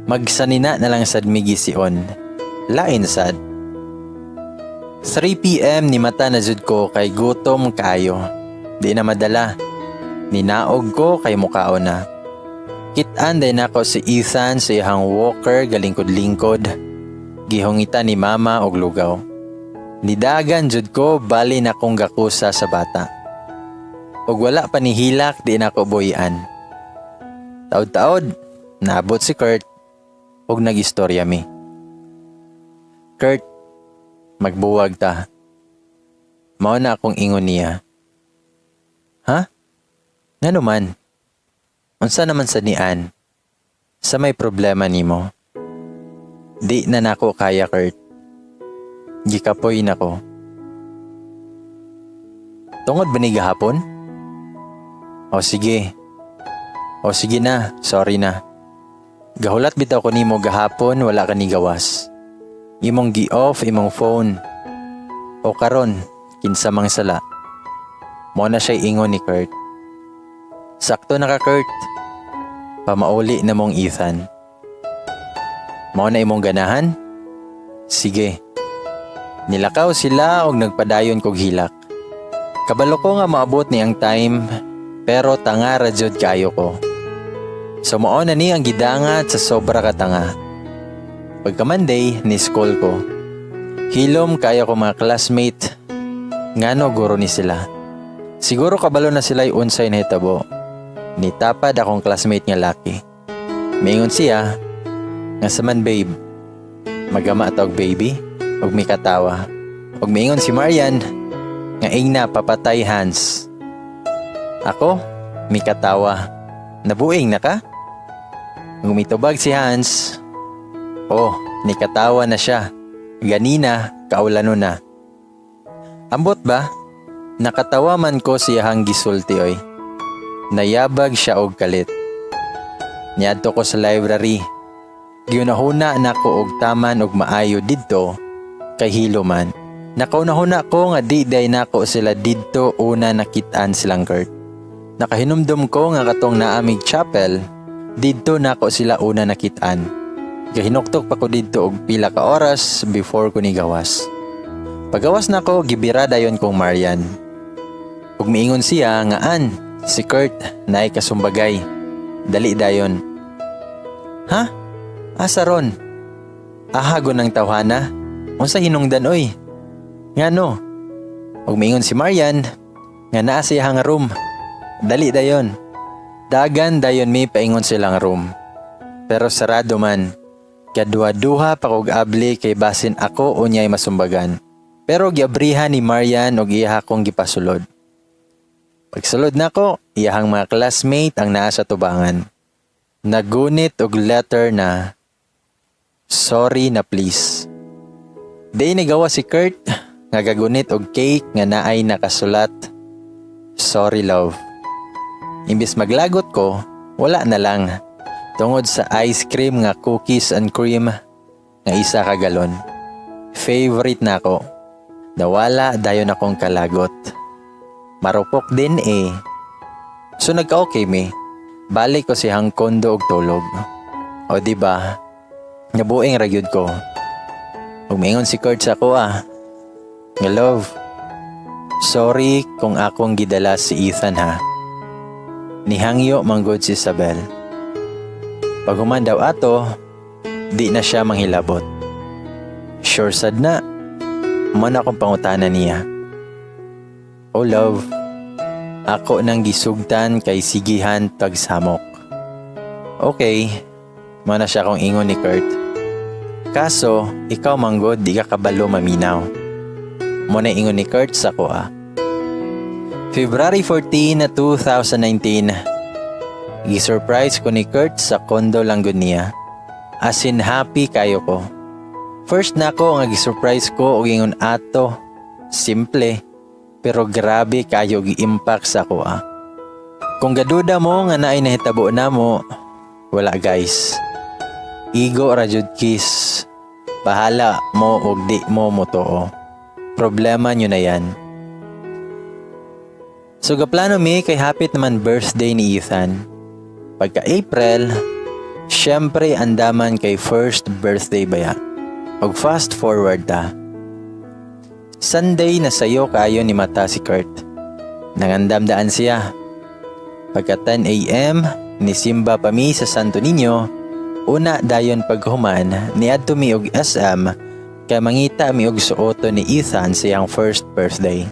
magsanina na lang sad mi gision. Lain sad. 3 PM, ni mata na jud ko kay gutom kaayo. Di na madala. Ninaog ko kay mukaon na. Kitaan day nako si Ethan sa iyang walker galingkod-lingkod. Gihungitan ni mama og lugaw. Nidagan jud ko, bali na kong gakusa sa bata. Og wala pa ni hilak, di na ko buhian. Taod-taod, naabot si Kurt og nagistorya mi. "Kurt, magbuwag ta." Mao na akong ingon niya. "Ha? Ngano man? Unsa naman sa nian? Sa may problema nimo?" "Di na nako kaya, Kurt. Gikapoy na ko." "Tungod ba ni gahapon? O sige. O sige na, sorry na. Gahulat bitaw ko nimo gahapon, wala ka ni gawas. Imong gi-off imong phone. O karon, kinsa mang sala?" Mo na siya ingon ni Kurt. "Sakto na ka, Kurt. Pamauli na mong Ethan. Mao na imong ganahan? Sige." Nilakaw sila og nagpadayon kog hilak. Kabalo ko nga maabot ni ang time, pero tanga ra jud kaayo ko. So mao na ni ang gidangat sa sobra ka tanga. Pagka Monday, ni school ko. Hilom kaayo ko mga classmate. Ngano guro ni sila. Siguro kabalo na sila unsay nahitabo. Nitapad akong classmate nga laki. Miingon siya, nga "Sa man, babe?" Magama ta og baby, ug mikatawa. Ug miingon si Marian, nga ingna "Papatay, Hans." Ako, mikatawa. "Nabuing na ka?" Ug mitubag si Hans, "Oh, nikatawa na siya. Ganina, kaulano na." Ambot ba? Nakatawa man ko siyahang gisulti oy. Nayabag siya og kalit. Niadto ko sa library. Giunahuna nako og taman og maayo didto kay hilo man. Nakaunahuna ko nga di day nako sila didto una nakit-an silang Kurt. Nakahinumdum ko nga katong naamig chapel, didto nako sila una nakit-an. Gahinuktok pa ko didto og pila ka oras before ko ni gawas. Pagawas nako, gibira dayon kong Marian. Ug miingon siya nga "An, si Kurt naay kasumbagay. Dali dayon." "Ha? Asa ron? Ahago ng tawhana? Unsa hinungdan oy? Ngano?" Ug miingon si Marian nga naa sa iyang room. Dali dayon. Dagan dayon mi paingon silang room. Pero sarado man. Kadua-duha pa kog abli kay basin ako unyay masumbagan. Pero giabrihan ni Marian og iya akong gipasulod. Pagsulod nako, iyahang mga classmate ang naa sa tubangan. Nagunit og letter na "Sorry na please." Di nigawa si Kurt nga gagunit og cake nga naay nakasulat "Sorry love." Imbis maglagot ko, wala na lang. Tungod sa ice cream nga cookies and cream nga isa ka galon. Favorite nako. Nawala dayon akong kalagot. Marupok din eh. So nagka-okay mi. Balik ko siyang kondo og tulog. O di ba? Nabuing ra gyud ko. Ug miingon si Kurt sa ako ah, nga "Love, sorry kung akong gidala si Ethan ha." Nihangyo manggod si Isabel. Paghuman daw ato, di na siya manghilabot. Sure sad na. Mo na akong pangutana niya. "Oh love, ako nang gisugtan kay sigihan tagsamok." "Okay," mo na siya akong ingon ni Kurt. "Kaso, ikaw manggod, di ka kabalo maminaw." Mo na ingon ni Kurt sa ko ah. February 14 na 2019, gi-surprise ko ni Kurt sa kondo lang gud niya. As in happy kayo ko. First na ko nga gi-surprise ko og ingon ato. Simple, pero grabe kayo gi-impact sa ako ah. Kung gaduda mo nga naay nahitabo namo, wala guys. Igo ra jud, kiss. Bahala mo og di mo motuo. Problema nyo na yan. So gaplano mi kay hapit naman birthday ni Ethan. Pagka April, syempre andaman kay first birthday baya. Og fast forward ta. Sunday na sayo kaayo ni mata si Kurt. Nangandam daan siya. Pagka 10 a.m., nisimba pa mi sa Santo Niño, una dayon paghuman, niadto mi og SM kay mangita mi og suoton ni Ethan sa iyang first birthday.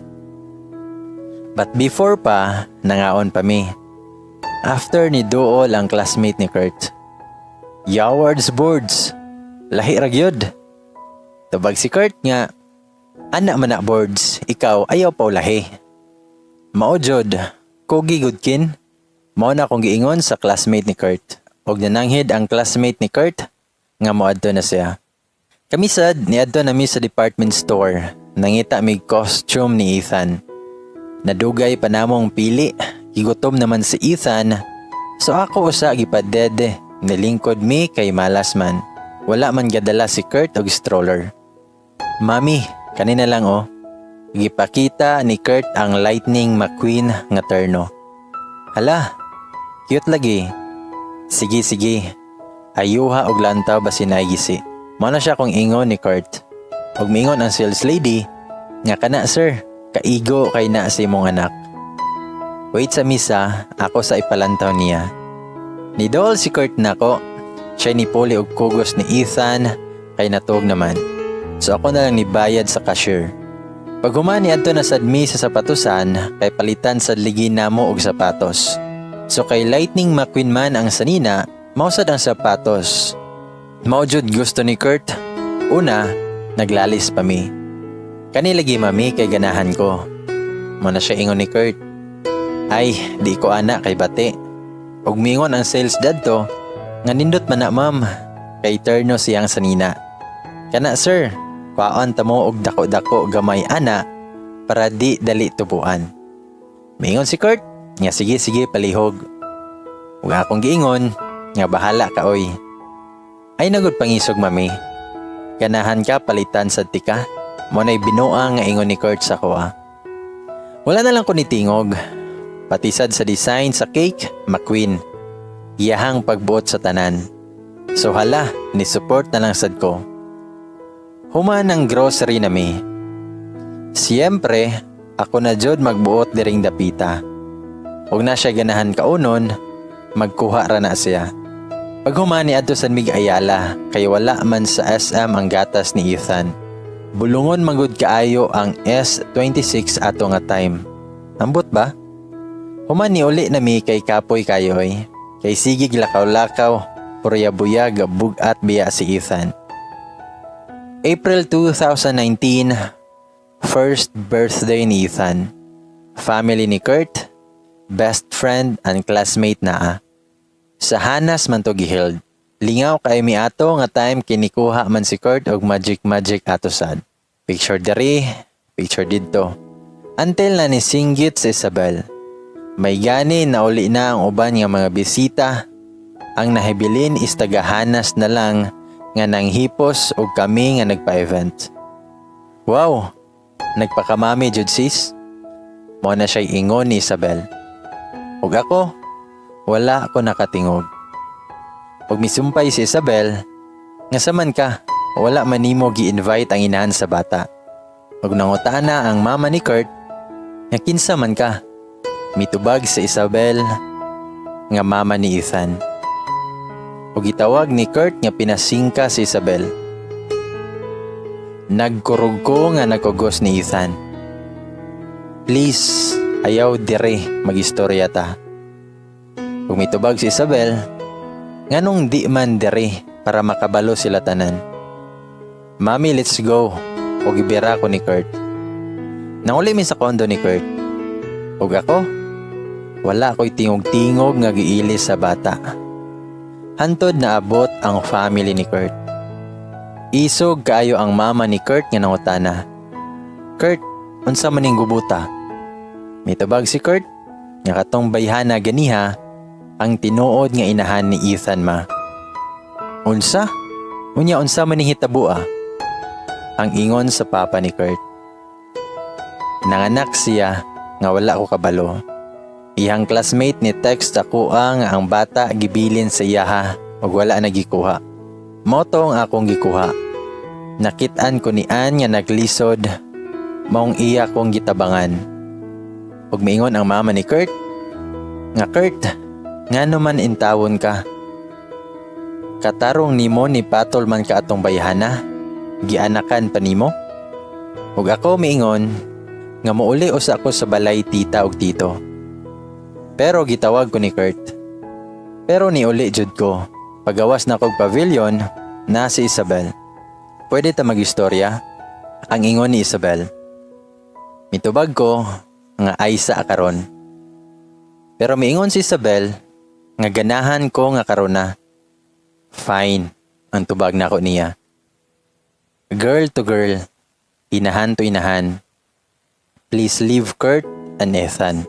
But before pa, nangaon pa mi. After ni duol ang classmate ni Kurt. "Yawards boards. Lahi ra gyud." Tubag si Kurt nga, "Ana man na boards, ikaw ayaw pa ulahi." "Mao jud, kugi gud kin." Mao na akong giingon sa classmate ni Kurt. Og nananghid ang classmate ni Kurt nga moadto na siya. Kami sad niadto na mi sa department store. Nangita mig costume ni Ethan. Nadugay pa namong pili, gigutom naman si Ethan. So ako usa gipadede, nilingkod mi kay malas man. Wala man gadala si Kurt og stroller. "Mami, kanina lang oh." Gipakita ni Kurt ang Lightning McQueen nga terno. "Hala, cute lagi. Sige, sige. Ayuha og lantaw basin naay gisi." Mao na siya kung ingon ni Kurt. Og miingon ang sales lady nga, "Kana sir, kaigo kay na sa imong anak." "Wait sa misa, ako sa ipalantaw niya." Nidol si Kurt nako. Siya ni puli og kugos ni Ethan kay natog naman. So ako na lang nibayad sa cashier. Pag human, niadto na sad mi sa sapatusan kay palitan sa ligi namo og sapatos. So kay Lightning McQueen man ang sanina, mao sad ang sapatos. Mao jud gusto ni Kurt. Una, naglalis pa mi. "Kani lagi, mami, kay ganahan ko." Mao na siya ingon ni Kurt. "Ay, di ko ana kay bati." Ug mingon ang sales dadto nga, "Nindot man na, ma'am, kay terno siyang sanina. Kana sir, kwaon ta mo og dako-dako gamay ana para di dali tubuan." Mingon si Kurt nga, "Sige, sige, palihog." Ug akong giingon nga, "Bahala ka oy. Ay nagud pangisog, mami. Ganahan ka palitan sad tika." Mao na'y binuang nga ingon ni Kurt sa kuha. Wala na lang ko nitingog. Pati sad sa design sa cake, McQueen. Iyahang pagbuot sa tanan. So hala, ni support na lang sad ko. Human ang grocery nami. Siyempre, ako na jud magbuot diring dapita. Ug na siya ganahan kaunon, magkuha ra na siya. Pag human, niadto sad mig Ayala kay wala man sa SM ang gatas ni Ethan. Bulungon magud kaayo ang S26 ato nga time. Ambot ba? Human, ni uli na mi kay kapoy kayoy. Kay sigig lakaw-lakaw, purya buyag, bugat biya si Ethan. April 2019, first birthday ni Ethan. Family ni Kurt, best friend and classmate naa. Sa Hanas man to giheld. Lingaw kay mi ato nga time, kinikuha man si Kurt og magic magic ato sad. Picture diri, picture didto. Until na nisinggit si Isabel. May gani nauli na ang uban nga mga bisita. Ang nahibilin is tagahanas na lang nga nanghipos og kami nga nagpa-event. "Wow, nagpakamami jud sis." Mao na siya'y ingon ni Isabel. Ug ako, wala ako nakatingog. Ug misumpay si Isabel, nga saman ka, wala man nimo gi-invite ang inahan sa bata. Ug nangutana ang mama ni Kurt, nga kinsa man ka. Mitubag si Isabel nga mama ni Ethan. Ug gitawag ni Kurt nga pinasingka si Isabel. Nagkurog ko nga nagkugos ni Ethan. "Please, ayaw dire, magistorya ta." Ug mitubag si Isabel, nganong di man dire para makabalo sila tanan. "Mami, let's go." Ug gibira ko ni Kurt. Nanguli mi sa condo ni Kurt. Ug ako, wala ko'y tingog-tingog nga giilis sa bata. Hantod na abot ang family ni Kurt. Isog kaayo ang mama ni Kurt nga nangutana, "Kurt, unsa man ning gubuta?" Mitubag si Kurt nga katong bayhana ganiha ang tinuod nga inahan ni Ethan, ma. "Unsa? Unya unsa man ning hitabo ah?" ang ingon sa papa ni Kurt. Nanganak siya nga wala ko kabalo. Iyang classmate ni text ako ang bata gibilin sa iyaha ug wala na gikuha. Mao to ang akong gikuha. Nakit-an ko ni Ann nga naglisod, maong iya kong gitabangan. Ug miingon ang mama ni Kurt nga, "Kurt, ngano man intawon ka? Katarong nimo ni patol man ka atong bayhana, gianakan pa nimo." Ug ako miingon nga muuli usa ko sa balay tita ug tito. Pero gitawag ko ni Kurt. Pero niuli jud ko. Pagawas na kog pavilion, na si Isabel. "Pwede ta magistorya?" ang ingon ni Isabel. Mitubag ko nga aysa karon. Pero miingon si Isabel nga ganahan ko nga karon na. "Fine," ang tubag nako niya. Girl to girl, inahan to inahan. Please leave Kurt and Ethan.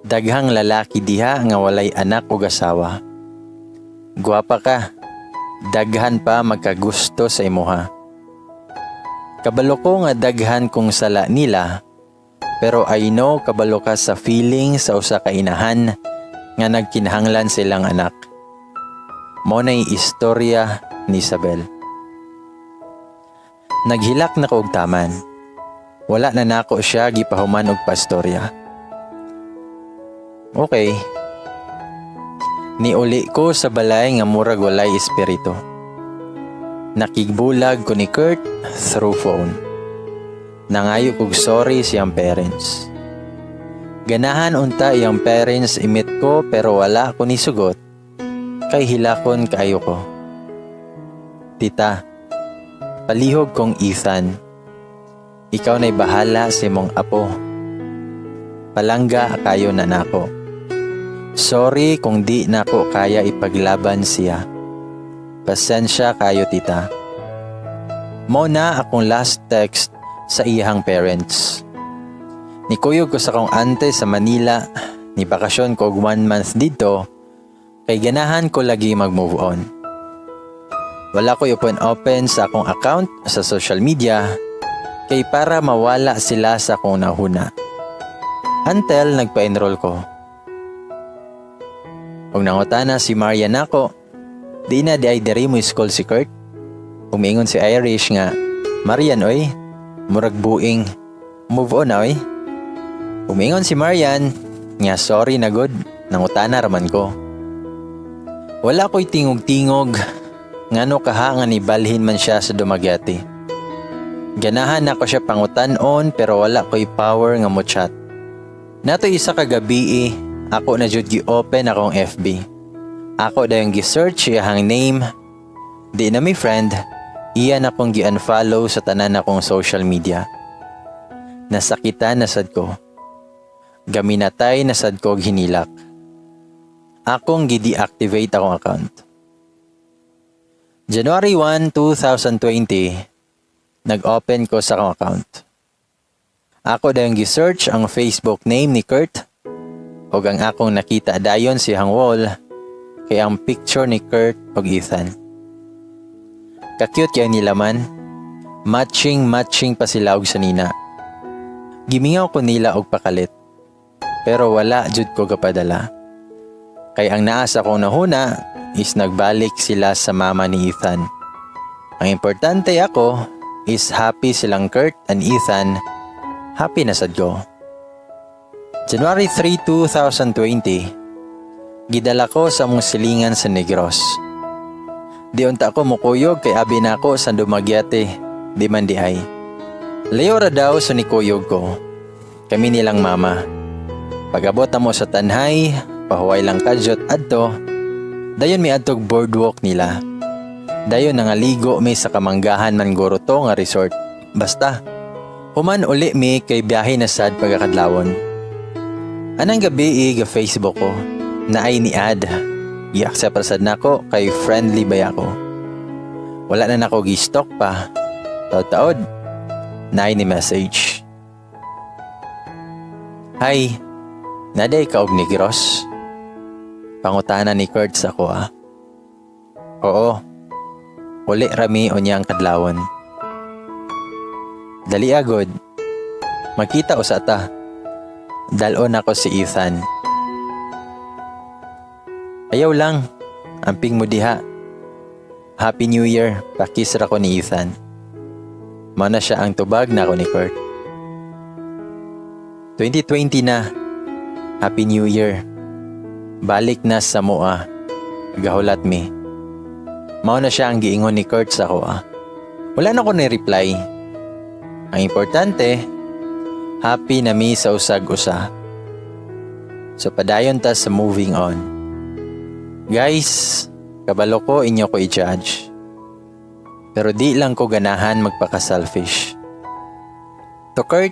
Daghang lalaki diha nga walay anak ug asawa. Gwapa ka. Daghan pa magkagusto sa imuha. Kabalo ko nga daghan kong sala nila, pero I know kabalo ka sa feeling sa usa ka inahan nga nagkinahanglan silang anak. Mao na'y istorya ni Isabel. Naghilak na ko og taman. Wala na nako siya gipahuman og pastorya. Okay. Niuli ko sa balay nga murag walay espiritu. Nakigbulag ko ni Kurt through phone. Nangayo kog sorry siyang parents. Ganahan unta iyang parents i-meet ko, pero wala ko ni sugot kay hilakon kaayo ko. "Tita, palihog kong Ethan. Ikaw na'y bahala sa imong apo. Palangga kayo na nako. Sorry kung di nako kaya ipaglaban siya. Pasensya kayo, tita." Mao na akong last text sa iyang parents. Nikuyog ko sa akong ante sa Manila, ni bakasyon ko og one month dito, kay ganahan ko lagi mag-move on. Wala ko'y open-open sa akong account sa social media kay para mawala sila sa akong nahuna. Until nagpa-enroll ko. Ug nangutana si Maria nako, "Di na di ay diri mo school si Kurt?" Ug miingon si Irish nga, "Marian oy, murag buing, move on na oy." Ug miingon si Marian nga, "Sorry na gud, nangutana raman ko." Wala ko'y tingog-tingog, ngano kaha nga nibalhin man siya sa Dumaguete. Ganahan nako siya pangutan-on, pero wala ko'y power nga mo chat. Nato isa ka gabi, ako na jud gi-open akong FB. Ako dayong gi-search iyang name. Di na mi friend, iya na kong gi-unfollow sa tanan akong social media. Nasakitan na sad ko. Gaminatay na sad ko og hinilak. Akong gi-deactivate akong account. January 1, 2020, nag-open ko sa akong account. Ako dayong gi-search ang Facebook name ni Kurt ug ang akong nakita dayon sa iyang wall kay ang picture ni Kurt ug Ethan. Ka-cute kay nila man. Matching matching pa sila og sanina. Gimingaw ko nila og pakalit. Pero wala jud ko gapadala. Kay ang naa sa akong nahuna is nagbalik sila sa mama ni Ethan. Ang importante ako is happy silang Kurt and Ethan, happy na sad ko. January 3, 2020, gidala ko sa among silingan sa Negros. Di unta ako mukuyog kay abi nako sa Dumaguete, di man di ay. Layo ra daw sa nikuyog ko. Kami nilang mama. Pag-abot na mo sa Tanjay, pahuway lang kadyot adto. Dayon mi adtog boardwalk nila. Dayon nangaligo mi sa Kamanggahan man guro to nga resort. Basta, human uli mi kay biyahe na sad pagkakadlawon. Anang gabi ga Facebook ko, naay ni add. I-accept ra sad nako kay friendly baya ko. Wala na nako gi-stalk pa. Taod-taod, naay ni message. "Hi, naa diay ka og Negros?" pangutana ni Kurt sa ako ah. Oo. Uli rami unyang kadlawon. Dali agod. Magkita usa ta. Dal-on ako si Ethan. Ayaw lang. Amping mo diha. Happy New Year. Pa-kiss ra ko ni Ethan. Mao na siya ang tubag nako ni Kurt. 2020 na. Happy New Year. Balik na sa moa. Gahulat mi. Mao na siya ang giingon ni Kurt sa akoa. Wala na ko ni reply. Ang importante, happy na mi sa usag usa. So padayon ta sa moving on. Guys, kabalo ko inyo ko i-judge. Pero di lang ko ganahan magpaka-selfish. To Kurt,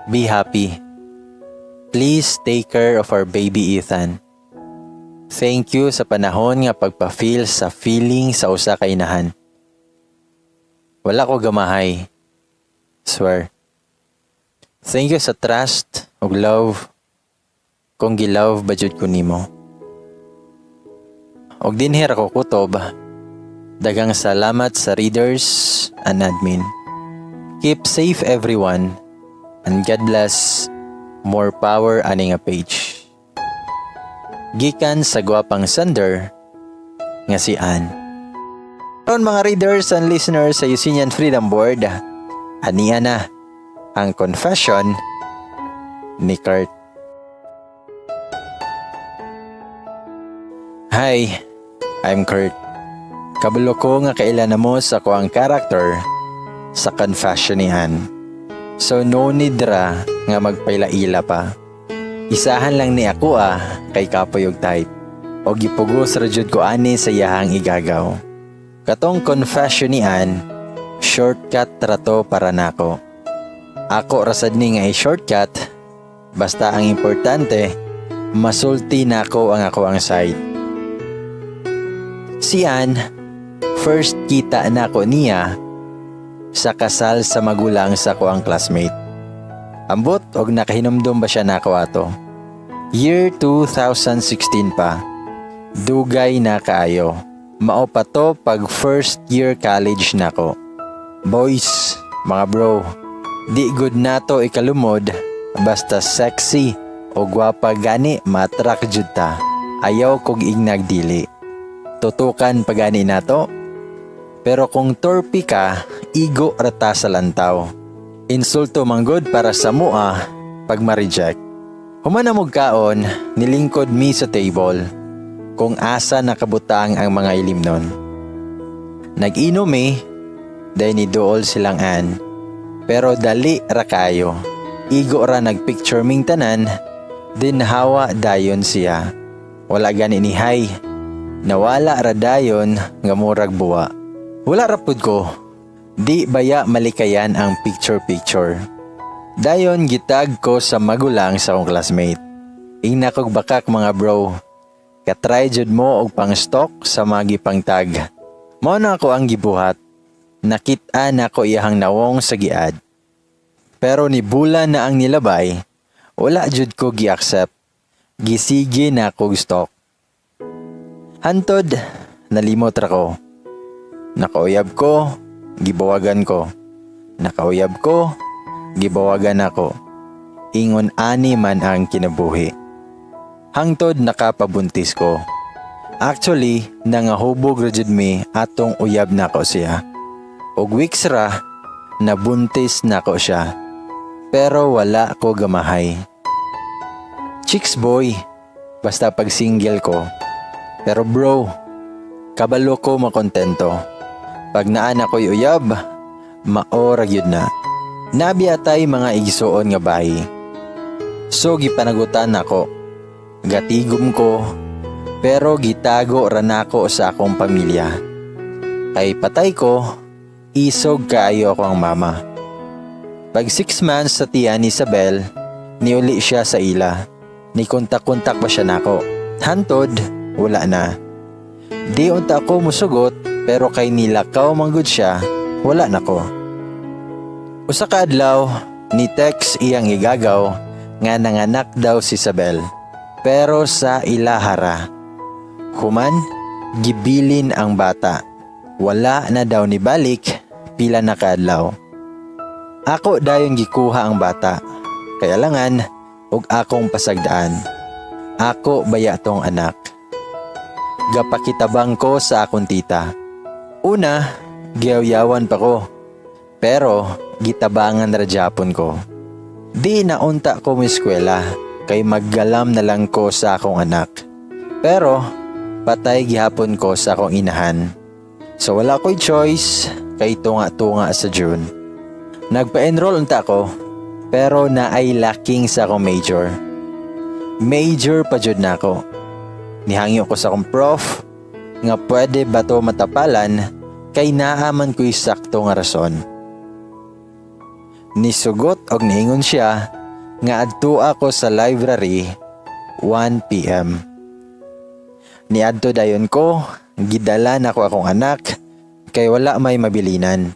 be happy. Please take care of our baby Ethan. Thank you sa panahon nga pagpa-feel sa feeling sa usa ka inahan. Wala ko gamahay. Swear. Thank you sa trust ug love kung gi-love ba jud ko nimo. Og dinhi ra ko kutob. Daghang salamat sa readers and admin. Keep safe, everyone, and God bless. More power ani nga page. Gikan sa gwapang sender nga si Ann. Karon, mga readers and listeners sa Eugenian Freedom Board, ania na ang confession ni Kurt. Hi, I'm Kurt. Kabalo ko nga kaila na mo sa akoang character sa confession ni Ann. So no need ra nga magpaila-ila pa. Isahan lang ni ako kay kapoy og type. O gipugos ra jud ko ani sa iyahang igagaw. Katong confession ni Ann, shortcut ra to para nako. Ako rasad ni nga i-shortcut, basta ang importante, masulti nako ang ako ang side. Si Ann, first kita nako niya sa kasal sa magulang sa ako ang classmate. Ambot og nakahinumdum ba siya nako ato. Year 2016 pa. Dugay na kaayo. Mao pa to pag first year college nako. Boys, mga bro, di gud nato ikalumod basta sexy o gwapa gani ma-attract jud ta. Ayaw kog ingnag dili. Tutukan pa gani nato. Pero kung torpe ka, igo rata sa lantaw. Insulto manggod para sa mua pag ma-reject. Human na kaon, nilingkod mi sa table kung asa nakabutang ang mga ilimnon. Nag-inom mi, dahil ni duol silang Ann. Pero dali ra kayo. Igo ra nagpicture ming tanan, din hawa dayon siya. Wala gani ni hi. Nawala ra dayon nga murag buwa. Wala ra pud ko. Di baya malikayan ang picture-picture. Dayon gi-tag ko sa magulang sa akong classmate. Ingna kog bakak, mga bro. Katry jud mo og pang-stalk sa mga gipang-tag. Mao na ako ang gibuhat. Nakita nako iyahang nawong sa gi-add. Pero ni bulan na ang nilabay, wala jud ko gi-accept. Gisige na kog stalk. Hantod, nalimot ra ko. Nakauyab ko, gibawagan ko. Nakauyab ko, gibawagan ako. Ingon ani man ang kinabuhi. Hangtod nakapabuntis ko. Actually, nangahubog ra jud mi atong uyab nako siya. Og weeks ra, nabuntis nako siya. Pero wala ko gamahay. Chicks boy, basta pag single ko. Pero bro, kabalo ko makontento. Pag naa na ko'y uyab, mao ra gyud na. Naa biya tay mga igsuon nga bayi. So gipanagutan nako. Gatigom ko, pero gitago ra nako sa akong pamilya. Kay patay ko, isog kaayo ako ang mama. Pag 6 months sa tiyan ni Isabel, niuli siya sa ila. Ni kontak-kontak pa siya nako. Hantod, wala na. Di unta ako musugot, pero kay nilakaw manggod siya, wala nako. Usa ka adlaw, ni text iyang igagaw nga nanganak daw si Isabel. Pero sa ilahara. Human, Gibilin ang bata. Wala na daw ni balik pila na kaadlaw. Ako dayon gikuha ang bata. Kay alangan og akong pasagdaan. Ako baya tong anak? Gapakitabang ko sa akong tita. Una, giyawyawan pa ko. Pero gitabangan ra gyapon ko. Di na unta ko eskwela kay maggalam na lang ko sa akong anak. Pero patay gihapon ko sa akong inahan. So wala ko'y choice kay tunga-tunga sa June. Nagpa-enroll unta ko, pero naay lacking sa akong major. Major pa jud nako. Nihangyo ko sa akong prof nga pwede ba to matapalan kay naa man ko'y sakto nga rason. Nisugot og niingon siya nga adto ako sa library 1 p.m. Niadto dayon ko, gidala nako akong anak kay wala may mabilinan.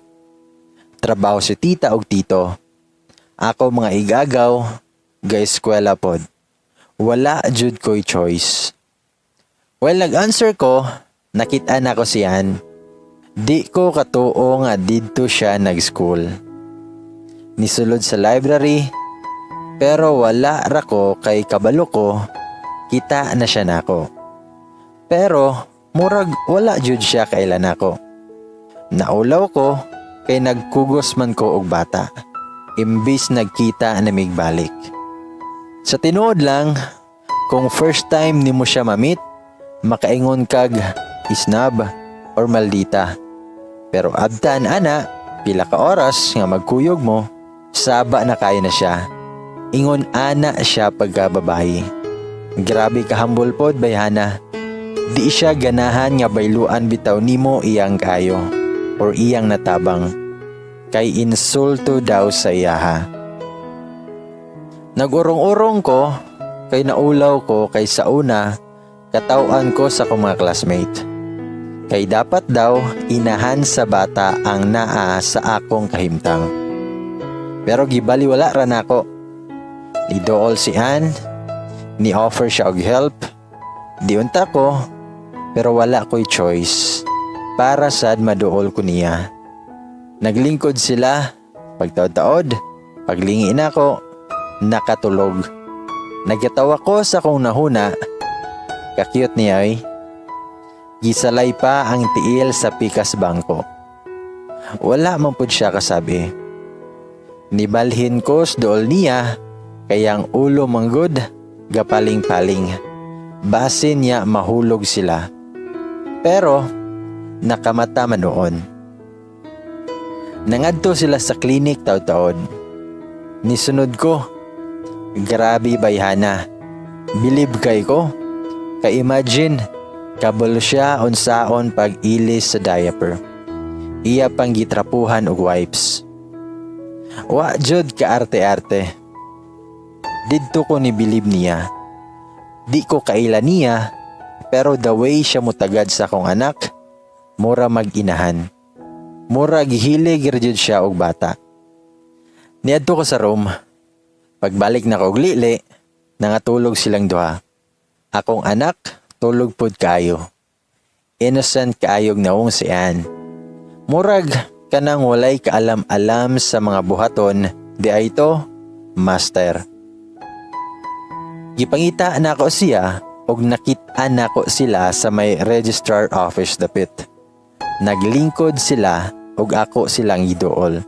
Trabaho si tita og tito. Ako mga igagaw, ga eskwela pod. Wala jud ko'y choice. Well, nag-answer ko, nakita nako si Ann. Di ko katuo nga didto siya nag-school. Nisulod sa library, pero wala ra ko kay kabalo ko, kita na siya nako. Pero murag wala jud siya kaila nako. Naulaw ko kay nagkugos man ko og bata. Imbis nagkita na mig balik. Sa tinuod lang, kung first time nimo siya ma-meet, makaingon kag isnab or maldita. Pero abtan ana, pila ka oras nga magkuyog mo, saba na kaayo na siya. Ingon ana siya pagkababayi. Grabe ka humble pod, bayhana. Di siya ganahan nga bayluan bitaw nimo iyang kaayo or iyang natabang. Kay insulto daw sa iyaha. Nag-urong-urong ko kay naulaw ko kay sa una kataw-an ko sa akong mga classmate. Kay dapat daw inahan sa bata ang naa sa akong kahimtang. Pero gibaliwala ra nako. Nidool si Ann, ni offer siya og help. Di unta ko, pero wala ko'y choice. Para sad maduol ko niya. Naglingkod sila, pagtaod-taod, paglingi nako, nakatulog. Nagatawa ko sa akong nahuna, ka-cute niya ay. Gisalay pa ang tiil sa pikas bangko. Wala man pud siya kasabi. Nibalhin ko sa dool niya, kaya ang ulo manggod, gapaling-paling. Basin niya mahulog sila. Pero, nakamata man noon. Nangadto sila sa clinic taod-taod. Nisunod ko. Grabe, bayhana. Bilib kay ko. Ka-imagine, kabalo siya unsaon pag-ilis sa diaper. Iya pang gitrapuhan og wipes. Wa jud kaarte-arte. Didto ko ni bilib niya. Di ko kaila niya, pero the way siya mutagad sa akong anak, mura mag-inahan. Mura gihilig ra jud siya og bata. Niadto ko sa room. Pagbalik na ko og lili, nangatulog silang duha. Akong anak, tulog pod kaayo. Innocent kaayog nawong si Ann. Murag kanang walay kaalam-alam sa mga buhaton, di ay to, master. Gipangita nako siya og nakit-an nako sila sa may registrar office dapit. Naglingkod sila og ako silang giduol.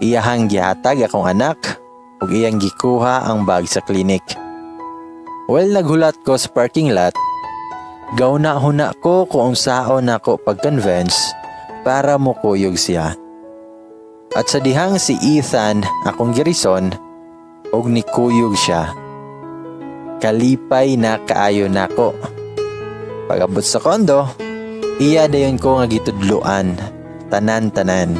Iyahang gihatag akong anak ug iyang gikuha ang bag sa clinic. Well, naghulat ko sa parking lot, gahuna-huna ko kung unsaon nako pag-convince para mokuyog siya. At sa dihang si Ethan akong girison og nikuyog siya. Kalipay na kaayo nako. Pag-abot sa kondo, iya dayon ko nga gitudloan, tanan-tanan.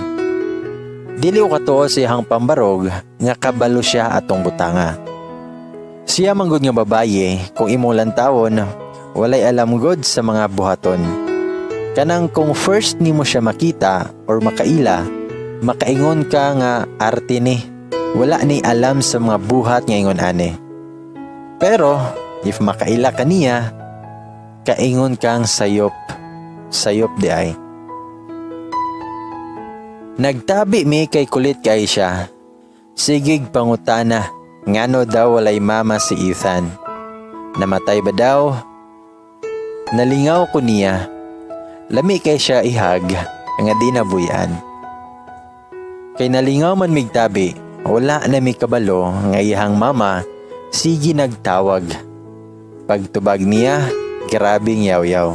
Dili ko katuo sa iyang pambarog nga kabalo siya atong butanga. Siya manggod nga babaye, kung imong lantawon, walay alam god sa mga buhaton. Kanang kung first nimo siya makita or makaila, makaingon ka nga arte ni. Wala ni alam sa mga buhat nga ingon ani. Pero if makaila ka niya, Kaingon kang sayop. Sayop diay. Nagtabi mi kay kulit kay siya. Sigig pangutana, ngano daw walay mama si Ethan? Namatay ba daw? Nalingaw ko niya. Lami kay siya ihag, nga di nabuyan. Kay nalingaw man migtabi, wala na mi kabalo nga iyahang mama sige nagtawag. Pagtubag niya, grabing yaw-yaw.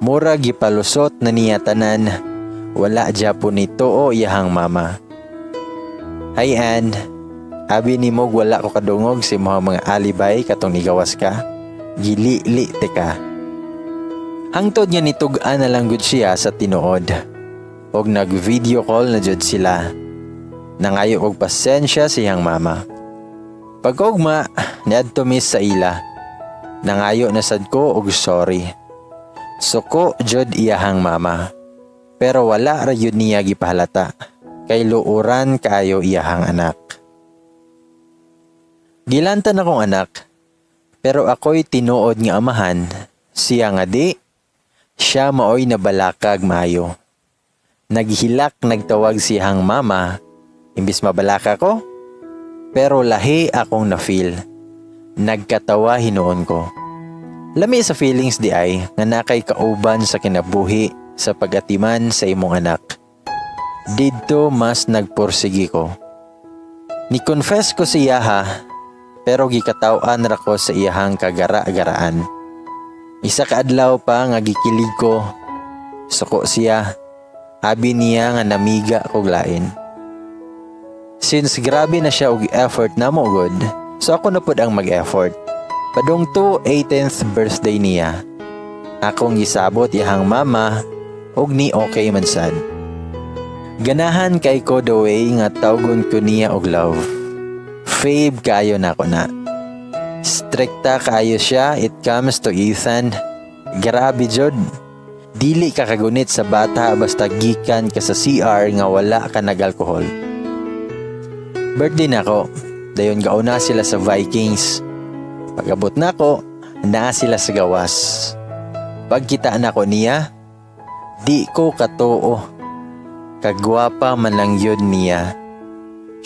Mura gipalusot na niya tanan, wala japon nito o iyahang mama. "Hi Ann, abi nimo wala ko kadungog sa imong mga alibay katong nigawas ka. Gilili te ka." Hangtod nga nitug-an na lang gud siya sa tinuod. Og nag-video call na jud sila. Nangayo og pasensya siyang mama. Pagkaugma, niadto mi sa ila. Nangayo na sad ko og sorry. Suko jud iyahang mama. Pero wala ra yun niya gipahalata. Kay luoran kaayo iyahang anak. Gilantan akong anak, pero ako'y tinuod nga amahan, siya nga di, siya maoy nabalakag maayo. Naghilak nagtawag siyang mama, imbis mabalaka ko, pero lahi akong na-feel. Nagkatawa hinuon ko. Lami sa feelings diay nga nakay kauban sa kinabuhi sa pagatiman sa imong anak. Didto mas nagpursigi ko. Ni-confess ko siya ha, pero gikataw-an ra ko sa iyahang kagara-garaan. Isa ka adlaw pa nga gikilig ko, suko siya, abi niya nga namiga kog lain. Since grabe na siya og effort namo gud, so ako na pud ang mag-effort. Padung to 18th birthday niya. Akong gisabot iyahang mama og ni okay man sad. Ganahan kay ko the way nga tawgon ko niya og love. Fave kayo nako na. Strikta kaayo siya it comes to Ethan. Grabe jud. Dili ka kagunit sa bata basta gikan ka sa CR nga wala ka nag-alkohol. Birthday nako. Dayon gauna sila sa Vikings. Pag-abot nako, naa sila sa gawas. Pagkita nako niya, di ko katuo. Kagwapa man lang yun niya.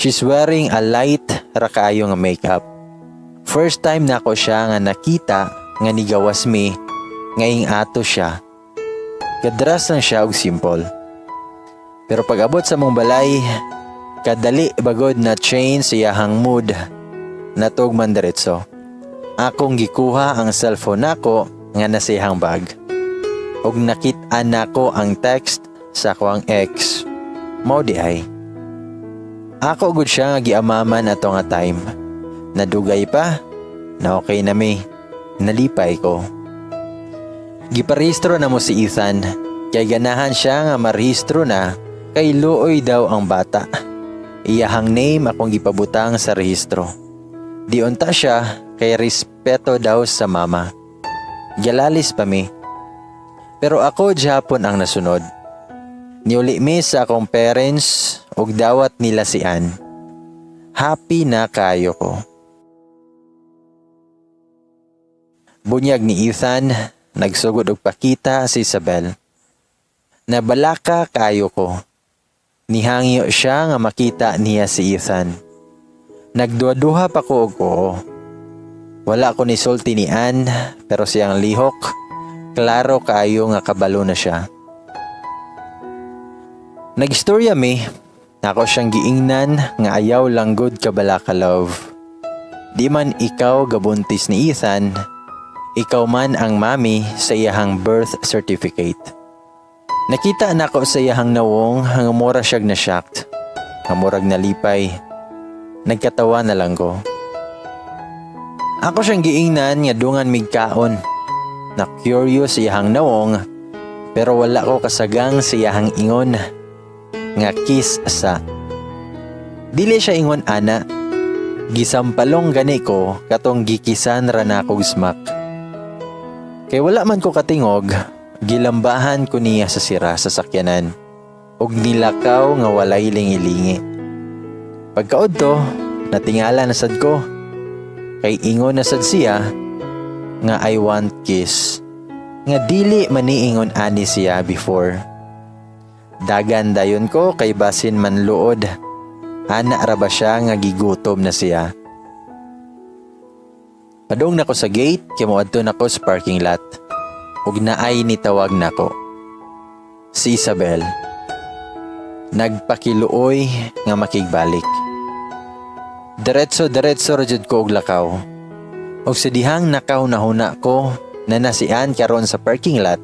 She's wearing a light ra kaayo nga makeup. First time nako siya nga nakita nga nigawas mi ngaing ato siya. Gadras lang siya og simple. Pero pag abot sa mong balay, kadali bagod na change sa iyahang mood. Natog man diretso. Akong gikuha ang cellphone nako nga nasa iyahang bag. Og nakit-an nako ang text sa akong ex. Mao diay. Ako gud siya nga giamaman ato nga time. Nadugay pa, na okay na mi. Nalipay ko. Giparehistro na mo si Ethan. Kay ganahan siya nga marehistro na kay luoy daw ang bata. Iyahang name akong gipabutang sa rehistro. Di unta siya kay respeto daw sa mama. Galalis pa mi. Pero ako Japon ang nasunod. Niuli mi sa akong parents ug dawat nila si Ann. Happy na kayo ko. Bunyag ni Ethan, nagsugod og pakita si Isabel. Nabalaka kayo ko. Nihangyo siya nga makita niya si Ethan. Nagduha-duha pa ko og oo. Wala ko ni sulti ni Ann, pero siyang lihok, klaro kaayo nga kabalo na siya. Nagistorya mi, nako siyang giingnan nga ayaw lang gud kabalaka, love. Di man ikaw gabuntis ni Ethan, ikaw man ang mami sa iyahang birth certificate. Nakita nako sa iyahang nawong nga mura siyag na shocked. Nga murag nalipay. Nagkatawa na lang ko. Ako siyang giingnan nga dungan migkaon. Na curious iyahang nawong, pero wala ko kasagang sa iyahang ingon nga kiss sa. Dili siya ingon ana. Gisampalong gani ko katong gikisan ra na kog smack. Kay wala man ko katingog, gilambahan ko niya sa sira sa sakyanan ug nilakaw nga walay lingi-lingi. Pagkaod to, natingala na sad ko. Kay ingon na sad siya nga "I want kiss." Nga dili maniingon ani siya before. Dagan dayon ko kay basin manluod. Ana ra ba siya nga gigutom na siya? Padung nako sa gate kay moadto nako sa parking lot. Ug naay nitawag nako. Si Isabel. Nagpakiluoy nga makigbalik. Diretso diretso ra jud ko og lakaw. Og sa dihang nakahuna-huna ko na naa si Ann karon sa parking lot.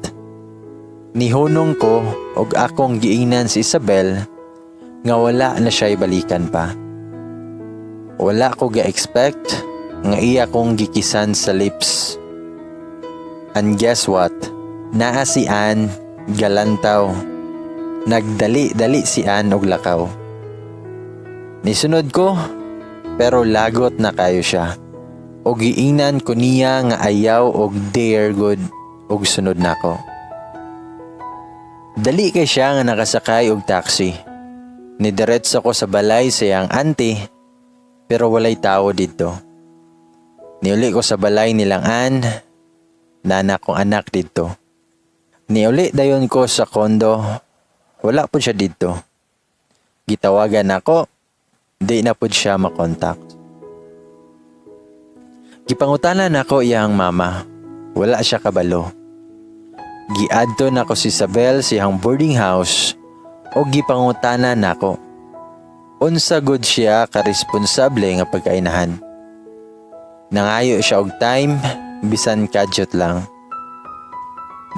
Nihunong ko og akong giingnan si Isabel nga wala na siya balikan pa. Wala ko ga-expect nga iya kong gikisan sa lips. And guess what? Naa si Ann galantaw. Nagdali-dali si Ann og lakaw. Nisunod ko, pero lagot na kayo siya. Og giingnan ko niya nga ayaw og dare gud og sunod nako. Dali kay siya nga nakasakay og taxi. Nidiretso ko sa balay sa iyang auntie, pero walay tao didto. Niuli ko sa balay nilang Ann, naa na akong anak didto. Niuli dayon ko sa condo, wala po siya didto. Gitawagan nako, di na pud siya makontak. Gipangutana nako iyang mama, wala siya kabalo. Giadto nako si Isabel sa iyang boarding house o gipangutana nako. Unsa gud siya ka-responsable nga pagkainahan. Nangayo siya og time bisan kadyot lang.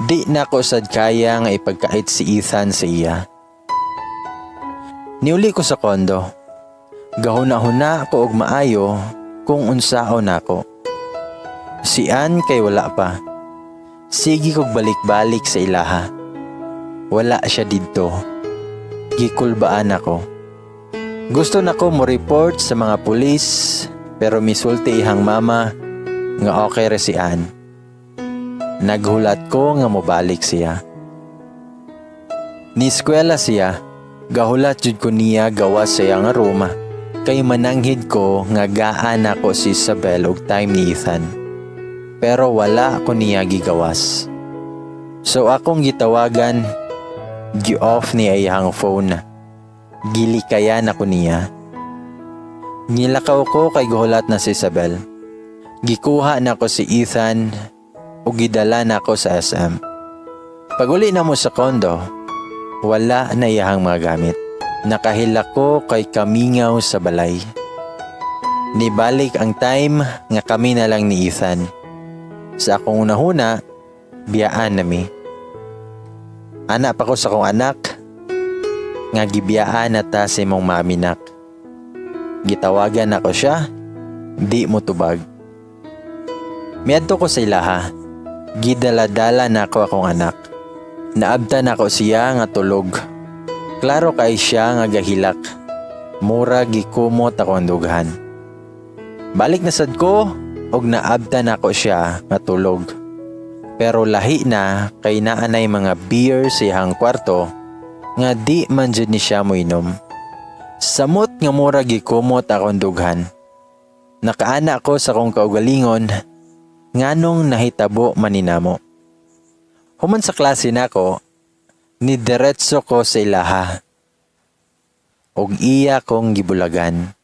Di nako sad kaya nga ipagkait si Ethan sa iya. Niuli ko sa condo. Gahuna-huna ko og maayo kung unsaon nako. Si Ann kay wala pa. Sige kog balik-balik sa ilaha. Wala siya didto. Gikulbaan ako. Gusto nako mo report sa mga pulis, pero misulti ihang mama nga okay ra si Ann. Naghulat ko nga mobalik siya. Ni-eskwela siya, gahulat jud ko niya gawas sa iyang room kay mananghid ko nga gaan ako si Isabel og time ni Ethan. Pero wala ko niya gigawas. So akong gitawagan, gi-off niya iyang phone. Gilikayan ako niya. Nilakaw ko kay guhulat na si Isabel. Gikuha nako si Ethan ug gidala nako sa SM. Paguli na mo sa condo, wala na iyahang mga gamit. Nakahilak ko kay kamingaw sa balay. Nibalik ang time nga kami na lang ni Ethan. Sa akong unahuna, biyaan nami. Ana pa ko sa akong anak, nga gibiyaan na ta sa imong mami, nak. Gitawagan nako siya, di mo tubag. Miadto ko sa ilaha. Gidala-dala nako akong anak. Naabtan nako siya nga tulog. Klaro kay siya nga gahilak. Mura gikumot ako ang dughan. Balik na sad ko og naabtan nako siya nga tulog. Pero lahi na kay naanay mga beer sa iyang kwarto nga di man jud ni siya moinom. Samot nga mura gikumot akong dughan. Nakaana ko sa akong kaugalingon nganong nahitabo maninamo. Human sa klase nako, ni diretso ko sa ilaha. Og iya kong gibulagan.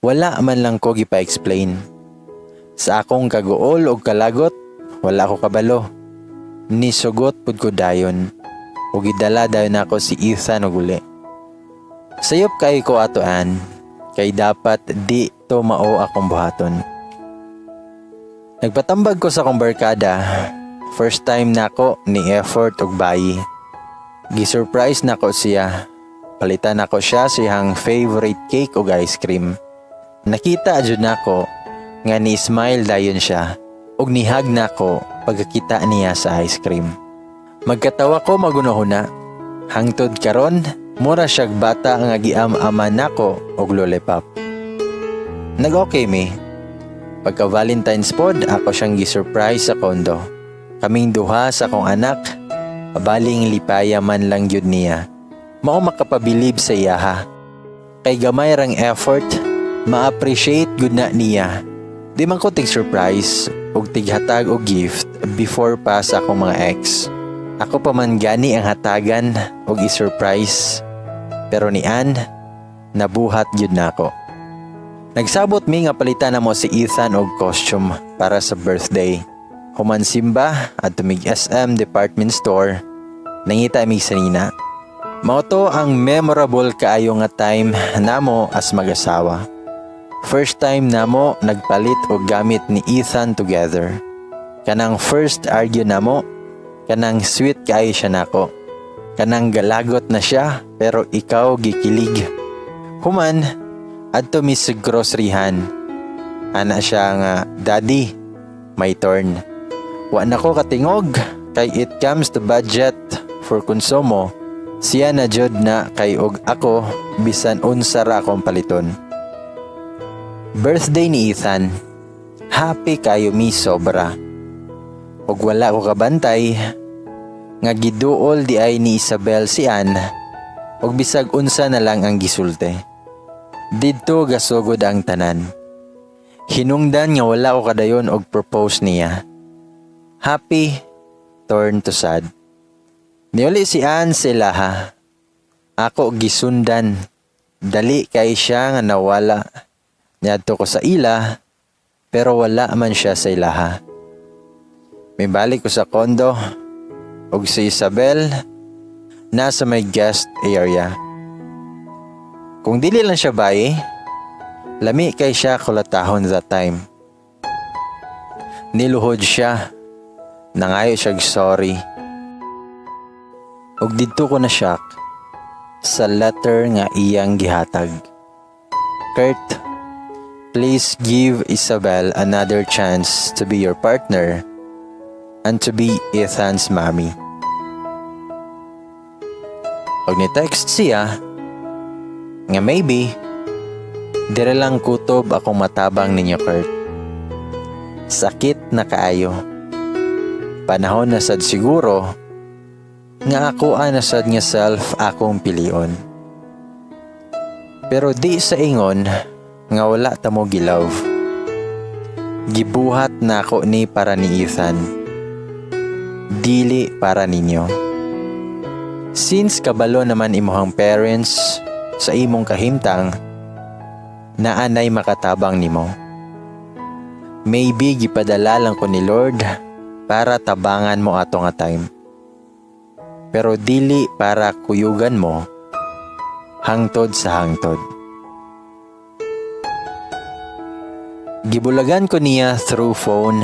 Wala man lang ko gipa-explain. Sa akong kaguol og kalagot, wala ko kabalo. Nisugot pud ko dayon. Ug gidala dayon nako si Ethan og uli. Sayop kay ko ato, Ann, kay dapat di to mao akong buhaton. Nagpatambag ko sa akong barkada. First time nako ni effort og bayi. Gi-surprise nako siya. Palitan nako siya sa iyang favorite cake ug ice cream. Nakita jud nako nga ni smile dayon siya ug ni-hug nako pagkakita niya sa ice cream. Magkatawa ko magunahuna. Hangtod karon, mura siyag bata nga giam-ama nako og lollipop. Nag-okay mi. Pagka Valentine's pod, ako siyang gi-surprise sa condo. Kaming duha sa akong anak, baling lipaya man lang gyud niya. Mao makapabilib sa iyaha. Kay gamay rang effort, ma-appreciate gud na niya. Di man ko tig surprise og tighatag og gift. before pa sa akong mga ex. Ako pa man gani ang hatagan og i-surprise. Pero ni Ann, nabuhat gyud nako. Nagsabot mi nga palitan namo si Ethan og costume para sa birthday. Human simba adto mig SM department store, nangita mig sanina. Mao to ang memorable kaayo nga time namo as mag-asawa. First time namo nagpalit og gamit ni Ethan together. Kanang first argue namo, kanang sweet kaayo siya nako. Kanang galagot na siya pero ikaw gikilig. Human, adto mi sa groceryhan. Ana siya nga, "Daddy, my turn." Wa na ko katingog kay it comes to budget for konsumo. Siya na jud na kay og ako bisan unsa ra akong paliton. Birthday ni Ethan. Happy kayo mi sobra. Og wala ko kabantay nga giduol di ay ni Isabel si Ann og bisag unsa na lang ang gisulti. Didto gasugod ang tanan. Hinungdan nga wala ko kadayon og propose niya. Happy turn to sad. Niuli si Ann sa ilaha. Ako gisundan. Dali kay siya nga nawala. Niadto ko sa ila pero wala man siya sa ilaha. Mibalik ko sa condo ug si Isabel nasa may guest area. Kung dili lang siya bayi, lami kay siya kulatahon that time. Niluhod siya. Nangayo siya sorry. Ug didto ko na shock sa letter nga iyang gihatag. "Kurt, please give Isabel another chance to be your partner and to be Ethan's mommy." Pag ni-text siya, nga maybe, dire lang kutob akong matabang ninyo, Kurt. Sakit na kaayo. Panahon na sad siguro, nga ako na sad nga self akong pilion. Pero di sa ingon nga wala ta mo gilove. Gibuhat nako ni para ni Ethan. Dili para ninyo. Since kabalo naman imuhang parents sa imong kahimtang, naanay makatabang nimo. Maybe gipadala lang ko ni Lord para tabangan mo ato nga time. Pero dili para kuyugan mo hangtod sa hangtod. Gibulagan ko niya through phone.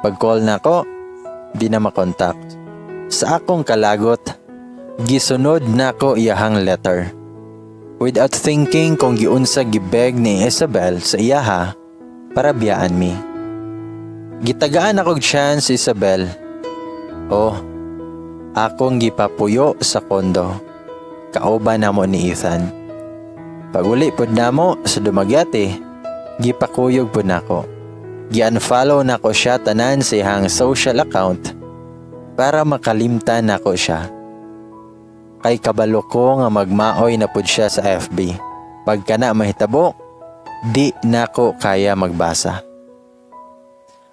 Pag call nako, di na makontak. Sa akong kalagot, gisunod nako iyahang letter. Without thinking kung giunsa gibeg ni Isabel sa iyaha para biyaan mi. Gitagaan akong chance, Isabel. Oh, akong gipapuyo sa condo. Kauban namo ni Ethan. Pag-uli pod namo sa Dumaguete, gipakuyog pod nako. Gi-unfollow nako siya tanan sa iyang social account para makalimtan nako siya. Kay kabalo ko nga magmaoy na pud siya sa FB. Pagka na mahitabo, di nako kaya magbasa.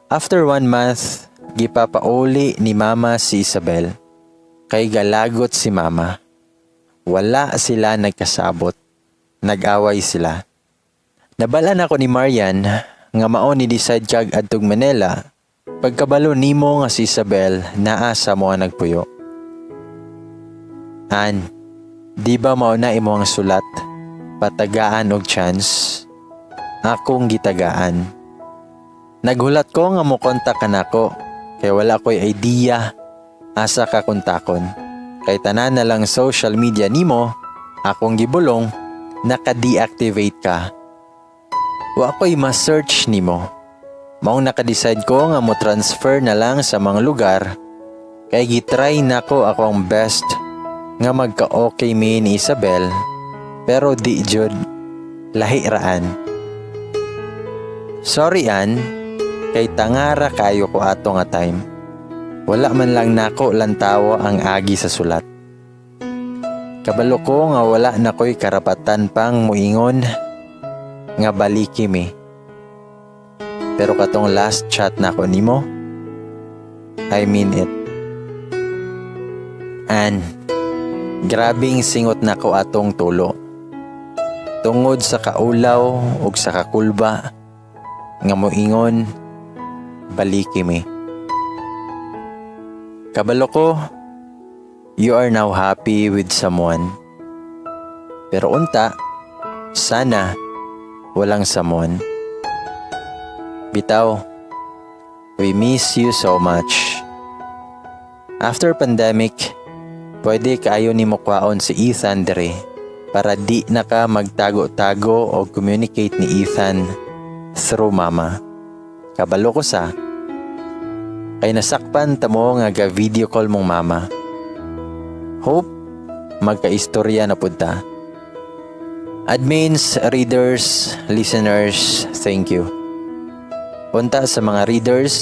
After one month, gipapauli ni Mama si Isabel. Kay galagot si Mama. Wala sila nagkasabot. Nag-away sila. Nabal-an ako ni Marian nga mao ni decide kag adtog Manila. Pagkabalo nimo nga si Isabel naa sa mo nagpuyo. An, di ba mao na imo ang sulat? Patagaan og chance. Akong gitagaan. Naghulat ko nga mo kontak ka nako kay wala ko'y idea asa ka kontakon. Kay tanan na lang social media nimo, akong gibulong, naka-deactivate ka. Wa ko'y ma-search nimo. Maong naka-decide ko nga mo transfer na lang sa mga lugar kay gitry nako ako ang best nga magka-okay mi ni Isabel, pero di jud, lahi raan. Sorry, Ann, kay tangara kayo ko ato nga time. Wala man lang nako lantawo ang agi sa sulat. Kabalo ko nga wala na ko'y karapatan pang muingon nga baliki mi. Pero katong last chat nako nimo, I mean it. Ann, grabing singot nako atong tulo. Tungod sa kaulaw ug sa kakulba nga moingon, "Baliki mi." Kabalo ko, you are now happy with someone. Pero unta, sana walang someone. Bitaw, we miss you so much. After pandemic, pwede kaayo nimo kwaon si Ethan dere para di na ka magtago-tago o communicate ni Ethan through mama. Kabalo ko sa kay nasakpan ta mo nga ga video call mong mama. Hope magkaistorya na pud ta. Admins, readers, listeners, thank you. Unta sa mga readers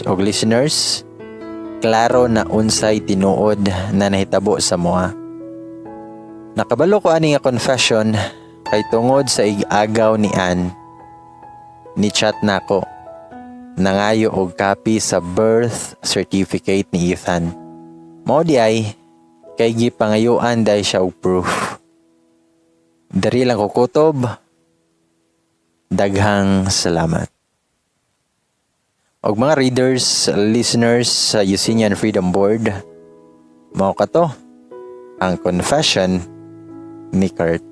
o listeners, klaro na unsay tinuod na nahitabo sa moa. Nakabalo ko ani nga confession kay tungod sa ig-agaw ni Ann, ni chat nako. Nangayo og copy sa birth certificate ni Ethan. Mao di ay kay gipangayuan dai siya og proof. Dari lang ko kutob. Daghang salamat. Og mga readers, listeners sa Eugenian Freedom Board, mao kato ang confession ni Kurt.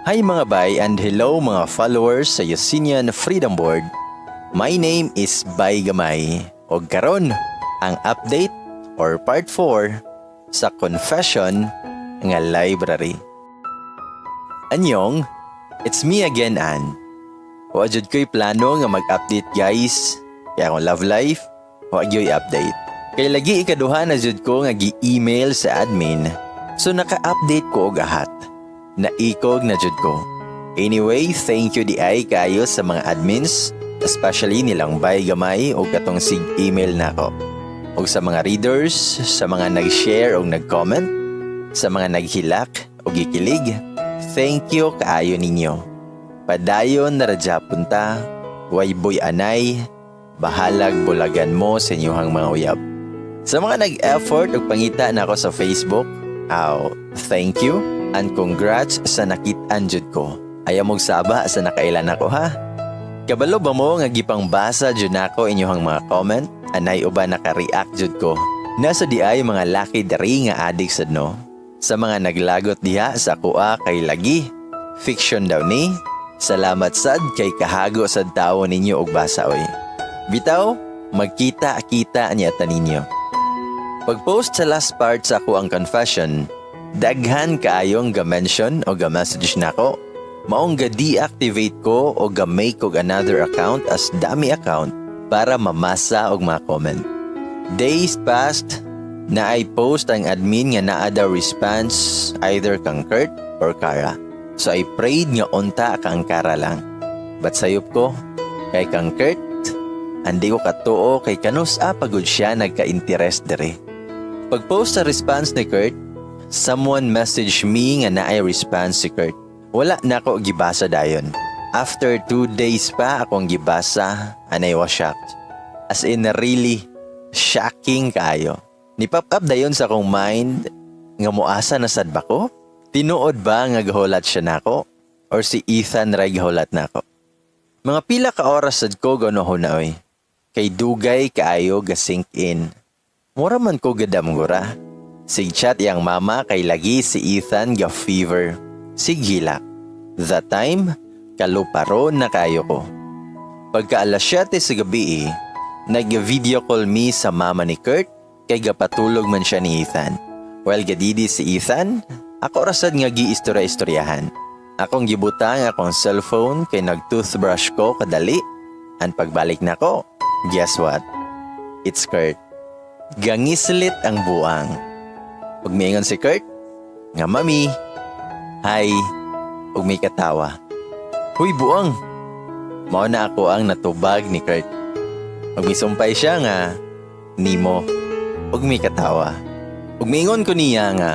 Hi, mga bay, and hello, mga followers sa Eugenian Freedom Board. My name is Bay Gamay. Og karon ang update or part 4 sa confession nga library. Annyeong, it's me again, Ann. Wa jud ko'y plano nga mag-update, guys. Kaya akong love life, wa gyoy update. Kay lagi ikaduha na jud ko nga gi-email sa admin. So naka-update ko og ahat. Naikog na jud ko. Anyway, thank you di ay kayo sa mga admins, especially nilang Bay Gamay o katong sig email nako. Og sa mga readers, sa mga nag-share o nag-comment, sa mga naghilak o gikilig, thank you kaayo ninyo. Padayon na ra gyapon ta, way boy anay, bahalag bulagan mo sa inyong mga uyab. Sa mga nag-effort ug pangita nako sa Facebook, aw, thank you and congrats sa nakit-an jud ko. Ayaw mong saba sa nakailan ako, ha. Kabalo ba mo nga gipangbasa jud nako inyong mga comment, anay uban naka-react jud ko? Nasa di ay mga laki diri nga adik sad, no? Sa mga naglagot diha sa kuha kay lagi, fiction daw ni. Salamat sad kay kahago sad tawo ninyo og basa oy. Bitaw, magkita-kita niya ta ninyo. Pag-post sa last part sa ako ang confession, daghan kaayong ga-mention o ga-message nako. Maong ga-deactivate ko o ga-make og another account as dummy account para mamasa og mga comment. Days passed na ay post ang admin nga naa daw response either kang Kurt or Kara. So I prayed nga unta kang Kara lang. But sayop ko kay kang Kurt, andi ko katuo kay kanus-a pa gud siya nagka-interest dere. Pag-post sa response ni Kurt, someone message me nga naay response si Kurt. Wala na ako gibasa dayon. After 2 days pa akong gibasa and I was shocked. As in, really shocking kaayo. Ni pop up dayon sa akong mind nga muasa na sad ba ko? Tinuod ba nga gahulat siya nako? Or si Ethan ray gahulat nako? Mga pila ka oras sad ko ganohon oy. Kay dugay kaayo ga sink in. Mura man ko gadamgura. Sig chat iyang mama kay lagi si Ethan ga fever. Sig hilak. That time, kaluparon na kayo ko. Pagka alas 7 sa gabi, eh, nag-video call mi sa mama ni Kurt kay gapatulog man siya ni Ethan. While gadidi si Ethan, ako rasad nga gi-istorya-istoryahan. Akong gibutang akong cellphone kay nag-toothbrush ko kadali. And pagbalik nako, guess what? It's Kurt. Gangislit ang buang. Ug miingon si Kurt, nga "Mami, hi," ug may katawa. "Huy, buang!" Mao na ako ang natubag ni Kurt. Ug misumpay siya nga, "Nimo," ug may katawa. Ug miingon ko niya nga,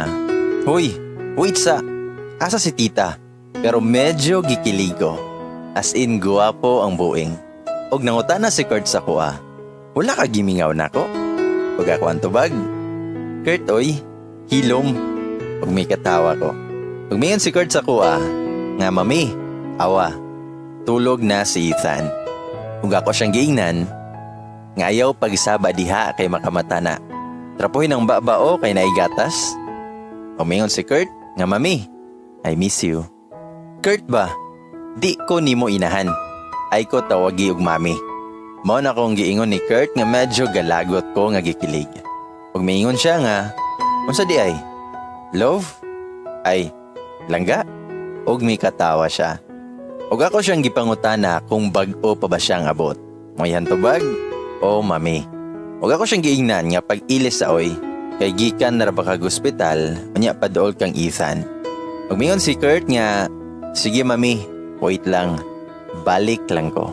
"Huy, wait sa, asa si tita?" Pero medyo gikilig ko. As in, guwapo ang buing. Og nangutana si Kurt sa kuha, "Wala ka gimingaw nako?" Ug ako ang tubag, "Kurt oy, hilom." Ug may katawa ko. Ug miingon si Kurt sa akoa nga, "Mami, awa, tulog na si Ethan." Ug ako siyang giingnan nga ayaw pagsaba diha kay makamata na. Trapuhin ang babao kay naay gatas. Ug miingon si Kurt nga, "Mami, I miss you." Kurt ba? Di ko nimo inahan. Ay ko tawagi og mami. Mao na akong giingon ni Kurt nga medyo galagot ko nga gikilig. Ug miingon siya nga, "Unsa di ay? Love? Ay, langga?" Ug may katawa siya. Ug ako siyang gipangutana kung bag-o pa ba siyang abot. May tubag, "Oh, mami." Ug ako siyang giingnan nga pag-ilis sa oy, kay gikan na ra ba kag ospital, unya paduol kang Ethan. Ug miingon si Kurt nga, "Sige mami, wait lang, balik lang ko."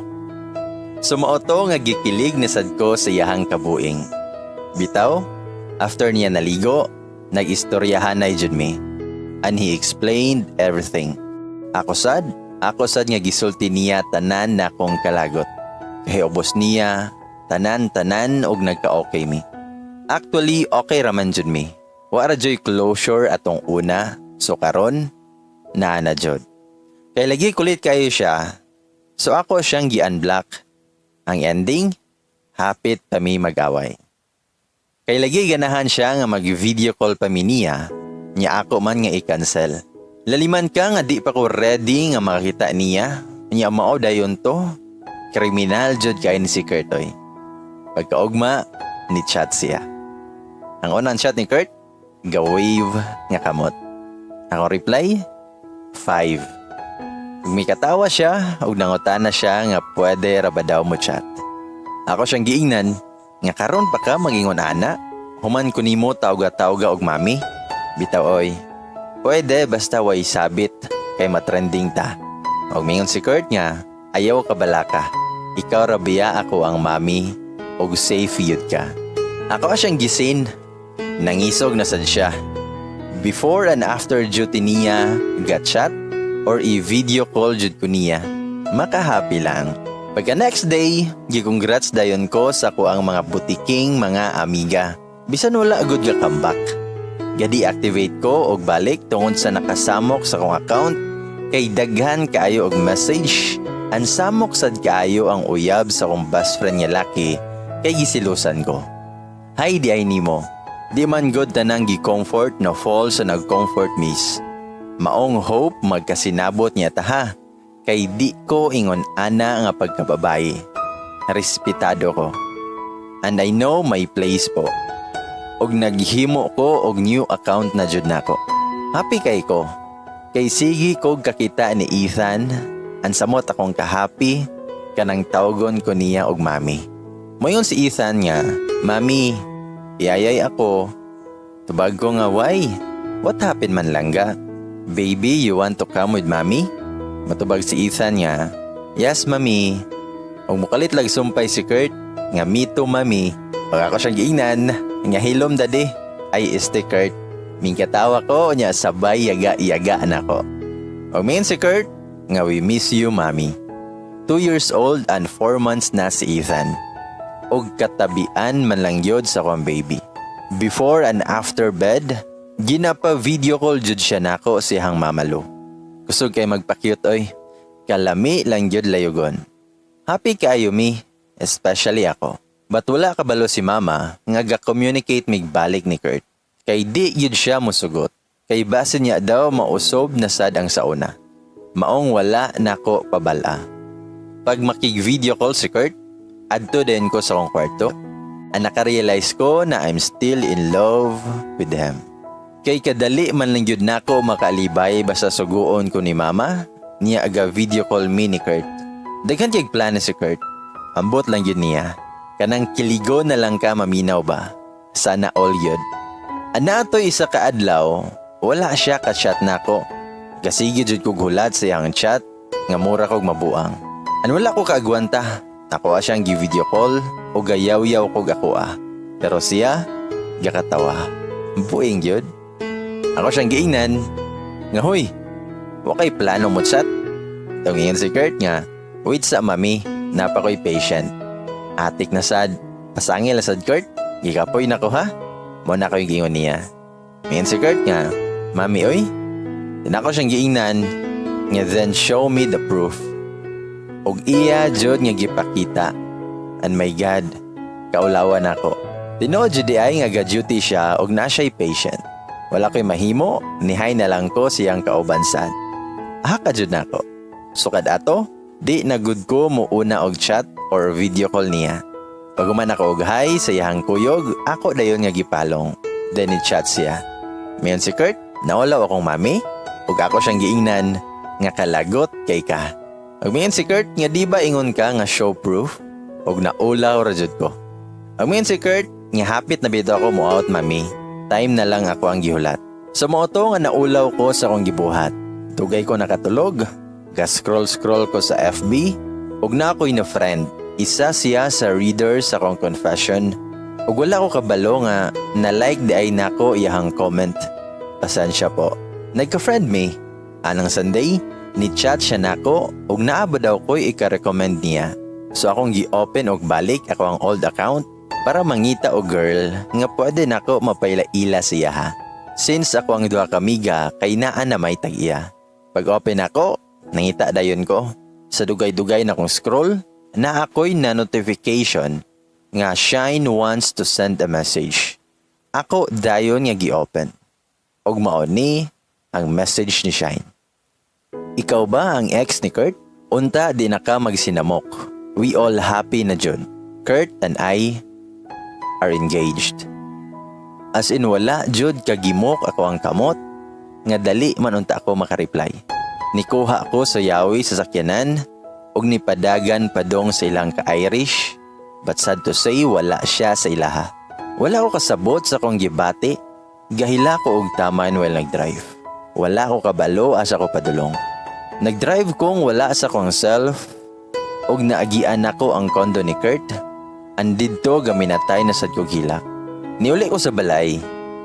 So mao to nga gikilig na sad ko sa iyahang kabuing. Bitaw, after niya naligo, nag-istoryahan na jud mi. And he explained everything. Ako sad nga gisulti niya tanan na akong kalagot. Kay ubos niya, tanan-tanan og nagka-okay mi. Actually, okay raman jud mi. Wa ra joy closure atong una, so karon naa na jud. Kay lagi kulit kayo siya, so ako siyang gi-unblock. Ang ending, hapit pa mi mag-away. Kay lagi ganahan siya nga mag-video call pa mi niya, niya ako man nga i-cancel. Laliman ka nga di pa ko ready nga makakita niya, niya mao dayon to. Kriminal jud kay ni si Kurtoy. Pagkaugma, ni chat siya. Ang unang chat ni Kurt, ga-wave nga kamot. Ako reply, 5. Ug mikatawa siya, ug nangutana siya nga pwede ra ba daw mo chat. Ako siyang giingnan nga karon pa ka magingon ana, human ko nimo tawga-tawga og mami. Bitaw oy. Pwede basta way sabit kay matrending ta. Ug mingon si Kurt nga ayaw ka balaka. Ikaw ra biya ako ang mami og safe yun ka. Ako siyang gi-seen. Nangisog na sad siya. Before and after duty niya, ga-chat or i-video call jud ko niya. Makahappy lang. Pagka next day, gi-congrats dayon ko sa ang mga butiking mga amiga. Bisan wala gud ga comeback. Ga-deactivate ko og balik tungod sa nakasamok sa akong account kay daghan kaayo og message. Ang samok sad kaayo ang uyab sa akong best friend nga laki kay gisilusan ko. Hay di ay nimo. Di man god tanang gi-comfort na fall sa nag-comfort miss. Maong hope magkasinabot niya taha. Kay di ko ingon ana nga pagkababae. Respetado ko. And I know my place po. Og naghimo ko og new account na jud nako. Happy kay ko. Kay sige kog kakita ni Ethan, ang samot akong kahappy kanang tawgon ko niya og mami. Moingon si Ethan nga, "Mami, iyayay ako." Tubag ko nga, "Why? What happened man langga? Baby, you want to come with mami?" Matubag si Ethan nga, "Yes, mami." Ug mukalit lag sumpay si Kurt nga, "Me too, mami." Pag ako siyang giingnan nga hilom daddy. Ay este Kurt. Mingkatawa ko niya sabay yaga-yaga na ko. Ug miingon si Kurt nga, "We miss you, mami." 2 years old and 4 months na si Ethan. Og katabian man lang yod sa akong baby. Before and after bed, ginapa video call jud siya nako siyang mamalo. Kusog kay magpa-cute oy. Kalami lang jud layugon. Happy kaayo mi, especially ako. But wala kabalo si mama nga ga-communicate mig balik ni Kurt. Kay di yun siya musugot. Kay basin niya daw mausob na sad ang sauna. Maong wala nako pabala. Pag makig-video call si Kurt, adto din ko sa akong kwarto. Ang nakarealize ko na I'm still in love with him. Kay kadali man lang yun nako makaalibay basta suguon ko ni mama, niya aga video call me ni Kurt. Daghan kay plano si Kurt. Ambot lang yun niya. Kanang kiligo na lang ka maminaw ba? Sana all yun. Ana to isa ka adlaw, wala siya ka-chat nako. Kasige jud kog hulat sa iyang chat nga mura kog mabuang. An wala ko kaagwanta. Ako siyang gi-video call o gayaw-yaw kog ako ah. Pero siya, gakatawa. Buing yun. Ako siyang giingnan nga, "Huy, wa kay plano mo chat?" Tungingan si Kurt nga, "Wait sa mami, napa ko'y patient." Atik na sad, pasangil na sad Kurt, Gikapoy na ko, ha? Mao na ko'y giingon niya. Miingon si Kurt nga, "Mami oy." Then ako siyang giingnan nga, "Then show me the proof." Og iya jud nga gipakita. And my God, kaulawan ako. Tinuod jud diay nga ga-duty siya og naa siya'y patient. Wala ko'y mahimo, ni-hi na lang ko siyang kauban sad. Aha ka jud nako. Sukad ato, di na gud ko muuna og chat or video call niya. Paghuman ako og hi sa iyahang kuyog, ako dayon nga gipalong. Then ni-chat siya. Miingon si Kurt, "Naulaw akong mami," ug ako siyang giingnan nga, "Kalagot kay ka." Ug miingon si Kurt nga, "Di ba ingon ka nga show proof?" Ug naulaw ra jud ko. Ug miingon si Kurt nga, "Hapit na bitaw ako mo out, mami. Time na lang ako ang gihulat." So mao to nga naulaw ko sa akong gibuhat. Dugay ko nakatulog. Ga-scroll-scroll ko sa FB ug naa ko'y na friend. Isa siya sa reader sa akong confession. Ug wala ko kabalo nga na-like diay nako iyahang comment. Pasensya po. Nagka-friend me. Anang Sunday, ni-chat siya nako ug naa ba daw ko'y ika-recommend niya. So akong gi-open og balik ako ang old account para mangita og girl nga pwede nako mapaila-ila siya ha. Since ako ang duha ka amiga kay naa na may tag-iya. Pag open ako, nangita dayon ko. Sa dugay-dugay na kong scroll, naa ako'y na notification nga Shine wants to send a message. Ako dayon nga gi-open. Og mao ni ang message ni Shine. "Ikaw ba ang ex ni Kurt? Unta di na ka magsinamok. We all happy na jud. Kurt and I are engaged." As in, wala jud kagimok ako ang kamot nga dali man unta ako makareply. Nikuha ako sa yawi sa sakyanan ug nipadagan padong sa ilang ka-Irish, but sad to say, wala siya sa ilaha. Wala ko kasabot sa akong gibati. Gahila ko og taman while nagdrive. Wala ko kabalo asa ko padulong. Nagdrive kong wala sa akong self ug naagian nako ang condo ni Kurt. Andidto gaminatay na sad kog hilak. Niuli ko sa balay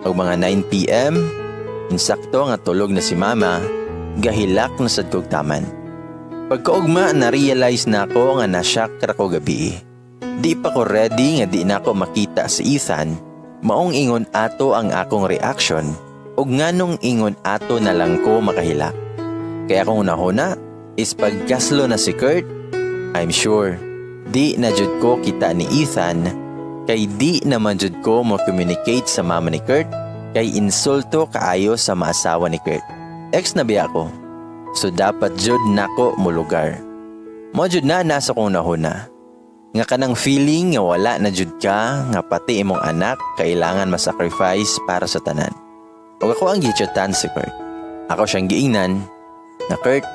og mga 9 p.m., insakto nga tulog na si mama, gahilak na sad kog taman. Pagkaugma, na-realize na ako nga na-shock ra ko gabi. Di pa ko ready nga di na ako makita si Ethan, maong ingon ato ang akong reaction ug nganong ingon ato na lang ko makahilak. Kaya akong hunahuna is pagkaslo na si Kurt, I'm sure di na jud ko kita ni Ethan kay di naman jud ko mo communicate sa mama ni Kurt kay insulto kaayo sa maasawa ni Kurt. Ex na biya ko. So dapat jud nako mo lugar. Mao jud na nasa kong nahuna. Nga kanang feeling nga wala na jud ka, nga pati imong anak kailangan masacrifice para sa tanan. Ug ako ang gichatan si Kurt. Ako siyang giingnan na, "Kurt,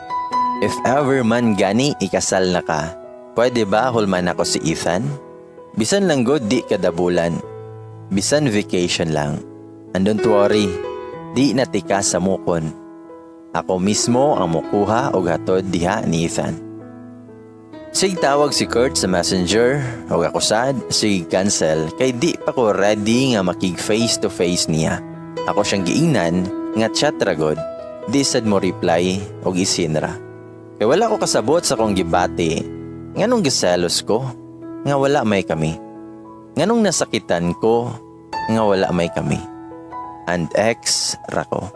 if ever man gani ikasal na ka, pwede ba hulman ako si Ethan? Bisan lang gud di kadabulan. Bisan vacation lang. And don't worry, di na tika sa mukon. Ako mismo ang mukuha og hatod diha ni Ethan." Sig tawag si Kurt sa Messenger ug ako sad sig cancel kay di pa ko ready nga makig face to face niya. Ako siyang giingnan nga chat ra gud. Di sad mo reply og i-seen ra. Kay wala ko kasabot sa akong gibati. Nganong giselos ko nga wala may kami? Nganong nasakitan ko nga wala may kami? And ex ra ko.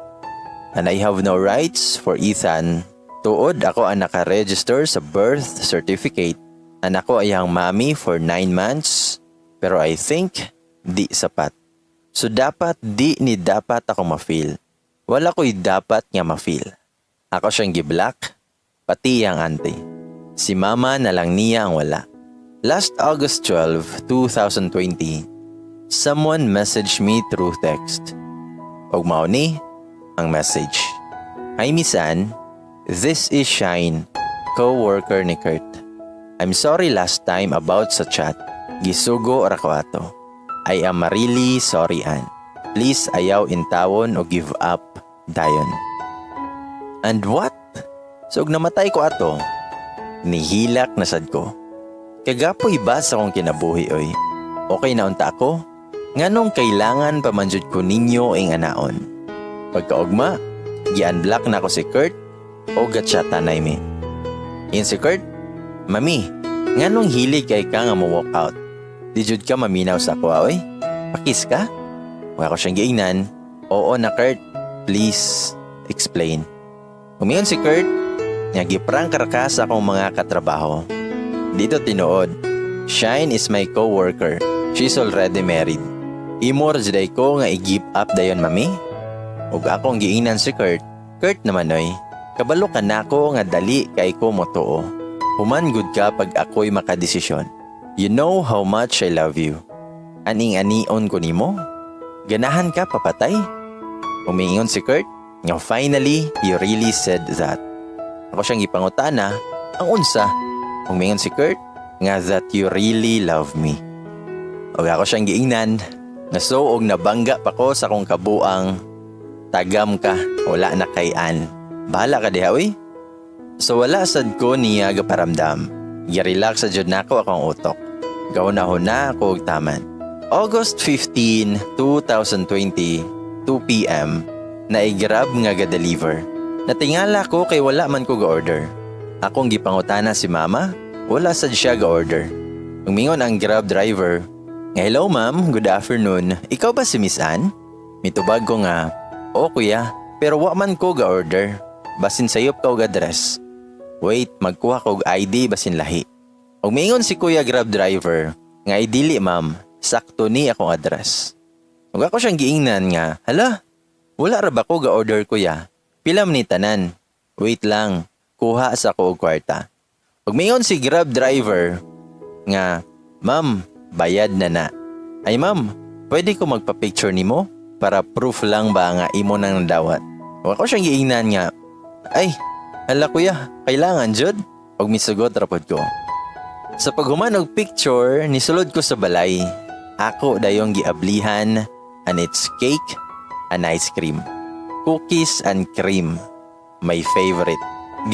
And I have no rights for Ethan. Tuod ako ang naka-register sa birth certificate. And ako ay ang mami for 9 months. Pero I think di sapat. So dapat di ni dapat ako ma-feel. Wala ko'y dapat nga ma-feel. Ako siyang giblock, pati ang auntie. Si mama na lang niya ang wala. Last August 12, 2020, someone messaged me through text. Og mao ni ang message. "Hi Miss Ann, this is Shine, co-worker ni Kurt. I'm sorry last time about sa chat. Gisugo ra ko ato. I am really sorry, Ann. Please ayaw intawon o give up dayon." And what? So ug namatay ko ato, nihilak na sad ko. Kagapoy ba sa akong kinabuhi oy? Okay na unta ako? Nganong kailangan pa man jud ko ninyo ing anaon? Pagkaugma, gi-unblock na ako si Kurt o gatchatanay mi. Ingon si Kurt, "Mami, nganong hilig kay ka nga mo walk out? Di jud ka maminaw sa ako oy." Pa-kiss ka? Ug ako siyang giingnan, "Oo na, Kurt, please, explain." Miingon si Kurt, nga giprank ra ka sa akong mga katrabaho. Dito tinuod. Shine is my co-worker. She's already married. Imo ra jud ko nga i-give up dayon, mami. Ug akong giingnan si Kurt, "Kurt naman oy, kabalo ka nako nga dali kay ko motuo. Human gud ka pag ako'y makadesisyon. You know how much I love you. Aning anion ko nimo? Ganahan ka papatay?" Miingon si Kurt, nga "Finally, you really said that." Ako siyang gipangutana, "Ang unsa?" Miingon si Kurt, nga that you really love me. Ug ako siyang giingnan, na so og nabangga pa ko sa akong kabuang, "Tagam ka, wala na kay Ann. Bahala ka diha, uy." So wala sad ko niya gaparamdam. Gi-relax sa jud nako akong utok. Gahuna-huna ako og taman. August 15, 2020, 2 p.m., naay Grab nga ga-deliver. Natingala ko kay wala man ko ga-order. Akong gipangutana si mama, wala sad siya ga-order. Miingon ang Grab driver, nga, "Hello ma'am, good afternoon. Ikaw ba si Miss Ann?" Mitubag ko nga, "Oo kuya, pero wa man ko ga-order. Basin sayop ka og address. Wait, magkuha ko og ID basin lahi." Ug miingon si kuya Grab driver, nga, "Ay dili ma'am, sakto ni akong address." Ug ako siyang giingnan nga, "Hala, wala ra ba ko ga-order, kuya? Pila man ni tanan? Wait lang, kuha sa ko og kwarta." Ug miingon si Grab driver nga, "Ma'am, bayad na na. Ay ma'am, pwede ko magpa-picture nimo para proof lang ba nga imo nang nadawat?" Ug ako siyang giingnan nga, "Ay, hala kuya, kailangan jud?" Ug misugot ra pod ko. Sa paghuman og picture, nisulod ko sa balay. Ako dayong giablihan and it's cake and ice cream. Cookies and cream. My favorite.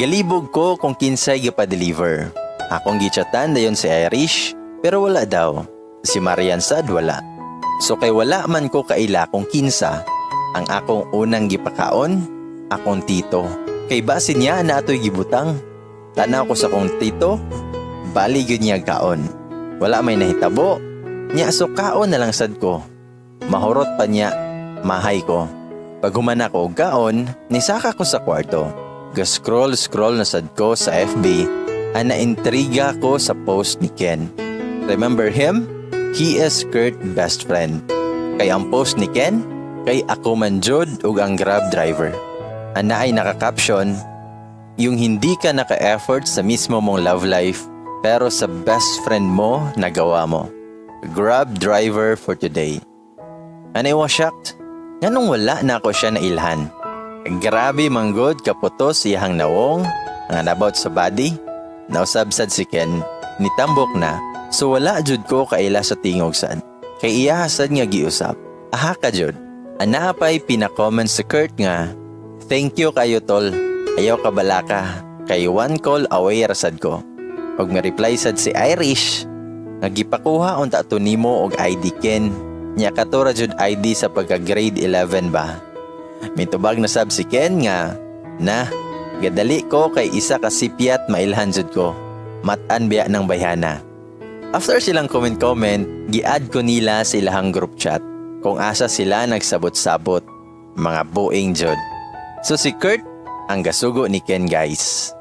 Galibog ko kung kinsay gipa-deliver. Akong gichatan dayon si Irish, pero wala daw. Si Marian sad wala. So kay wala man ko kaila kung kinsa, ang akong unang gipakaon, akong tito. Kay basin niya na ato'y gibutang. Tanaw ko sa akong tito, bali gyud niya kaon. Wala may nahitabo. Nya so kaon na lang sad ko. Mahurot pa niya, mahay ko. Pag human ako og kaon, nisaka ko sa kwarto. Ga-scroll scroll na sad ko sa FB, ana intriga ko sa post ni Ken. Remember him? He is Kurt best friend. Kay ang post ni Ken, kay ako man jud ug ang Grab driver. Ana ay naka-caption, "Yung hindi ka naka-effort sa mismo mong love life, pero sa best friend mo nagawa mo. Grab driver for today." And I was shocked. Nganong wala na ako siya nailhan? Grabe manggod kaputos iyahang nawong, ang about sa body. Nausab sad si Ken, nitambok na, so wala jud ko kaila sa tingog sad. Kay iya sad nga giusap. Aha ka jud. Ana pa'y pina-comment sa Kurt nga, "Thank you kayo tol. Ayaw ka balaka. Kay one call away ra sad ko." Og mi-reply sad si Irish, nga, "Gipakuha unta to nimo og ID, Ken. Nya kato ra jud ID sa pagka grade 11 ba?" Mitubag na sab si Ken nga, "Na, gadali ko kay isa ka sipyat mailhan jud ko. Matan biya ng bayhana." After silang comment-comment, gi-add ko nila sa ilahang group chat kung asa sila nagsabot-sabot. Mga buing jud. So si Kurt ang gasugo ni Ken, guys.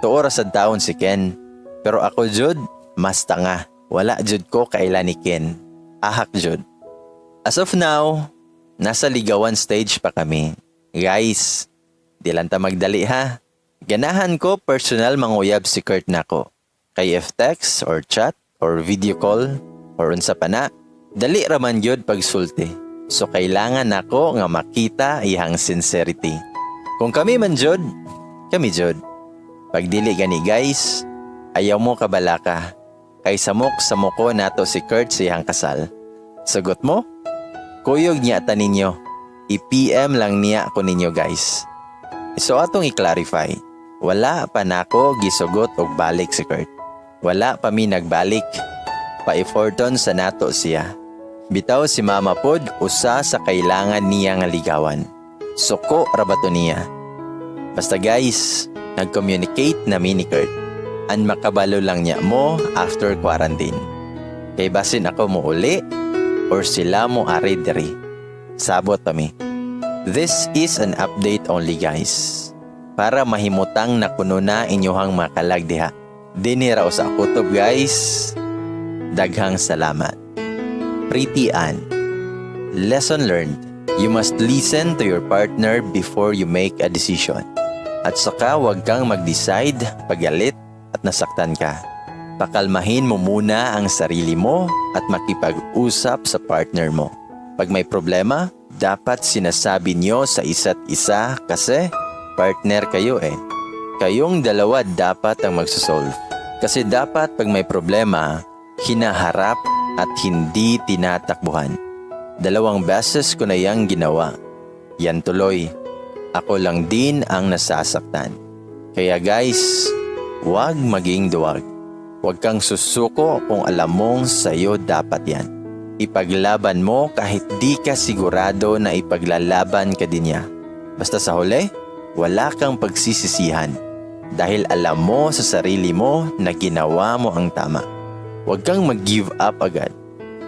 Tuo ra sad taon si Ken. Pero ako jud, mas tanga. Wala jud ko kaila ni Ken. Ahak jud. As of now, nasa ligawan stage pa kami. Guys, di lang ta magdali ha. Ganahan ko personal manguyab si Kurt nako. Kay if text or chat or video call or unsa pa na, dali raman gyud pagsulti. So kailangan nako nga makita iyang sincerity. Kung kami man jud, kami jud. Pag dili gani guys, ayaw mo kabalaka. Kay samok samuko nato si Kurt sa iyang kasal. Sagot mo? Kuyog niya ta ninyo. I-PM lang niya ako ninyo, guys. So atong i-clarify. Wala pa nako gisugot og balik si Kurt. Wala pa mi nagbalik. Pa-efforton sa nato siya. Bitaw si Mama pod usa sa kailangan niya nga ligawan. Suko ra ba to niya? Basta guys, nag-communicate na mi ni Kurt. An makabalo lang niya mo after quarantine. Kay basin ako mo uli, or sila mo ari diri. Sabot pa mi. This is an update only, guys. Para mahimutang na kuno na inyohang makalag diha. Dinhi ra sa kutob, guys. Daghang salamat. Pretty Ann. Lesson learned. You must listen to your partner before you make a decision. At saka wag kang mag-decide pagalit at nasaktan ka. Pakalmahin mo muna ang sarili mo at makipag-usap sa partner mo. Pag may problema, dapat sinasabi nyo sa isa't isa kasi partner kayo eh. Kayong dalawa dapat ang magsosolve. Kasi dapat pag may problema, hinaharap at hindi tinatakbuhan. 2 beses ko na yang ginawa. Yan tuloy. Ako lang din ang nasasaktan. Kaya guys, huwag maging duwag. Huwag kang susuko kung alam mong sa'yo dapat yan. Ipaglaban mo kahit di ka sigurado na ipaglalaban ka din niya. Basta sa huli, wala kang pagsisisihan. Dahil alam mo sa sarili mo na ginawa mo ang tama. Huwag kang mag-give up agad.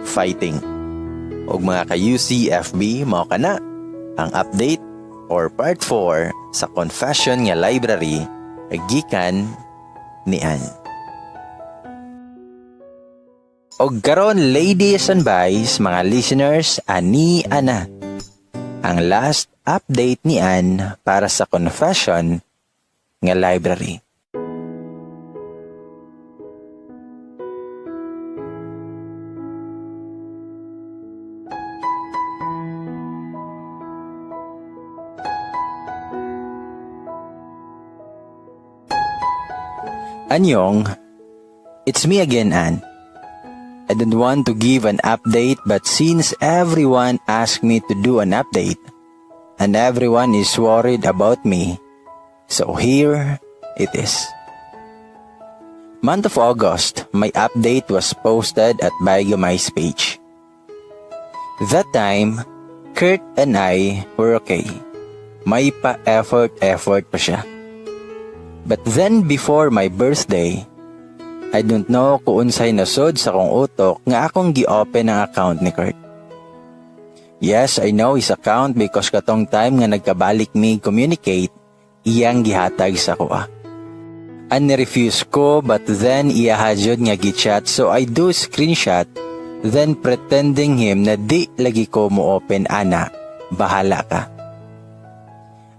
Fighting. Og mga ka-UCFB, mao ka na ang update or part 4 sa Confession nga Library gikan ni Ann. Og karon, ladies and boys, mga listeners, ani ana ang last update ni Ann para sa Confession nga Library. Anyong, it's me again, Ann. I don't want to give an update, but since everyone asked me to do an update, and everyone is worried about me, so here it is. Month of August, my update was posted at Baigamay's page. That time, Kurt and I were okay. May pa-effort-effort pa siya. But then before my birthday, I don't know kung unsay nasod sa akong utok nga akong gi-open ang account ni Kurt. Yes, I know his account because katong time nga nagkabalik mi communicate, iyang gihatag sa kuha. And ni-refuse ko, but then iya jud nga gi-chat, so I do screenshot then pretending him na di lagi ko mo open ana, bahala ka.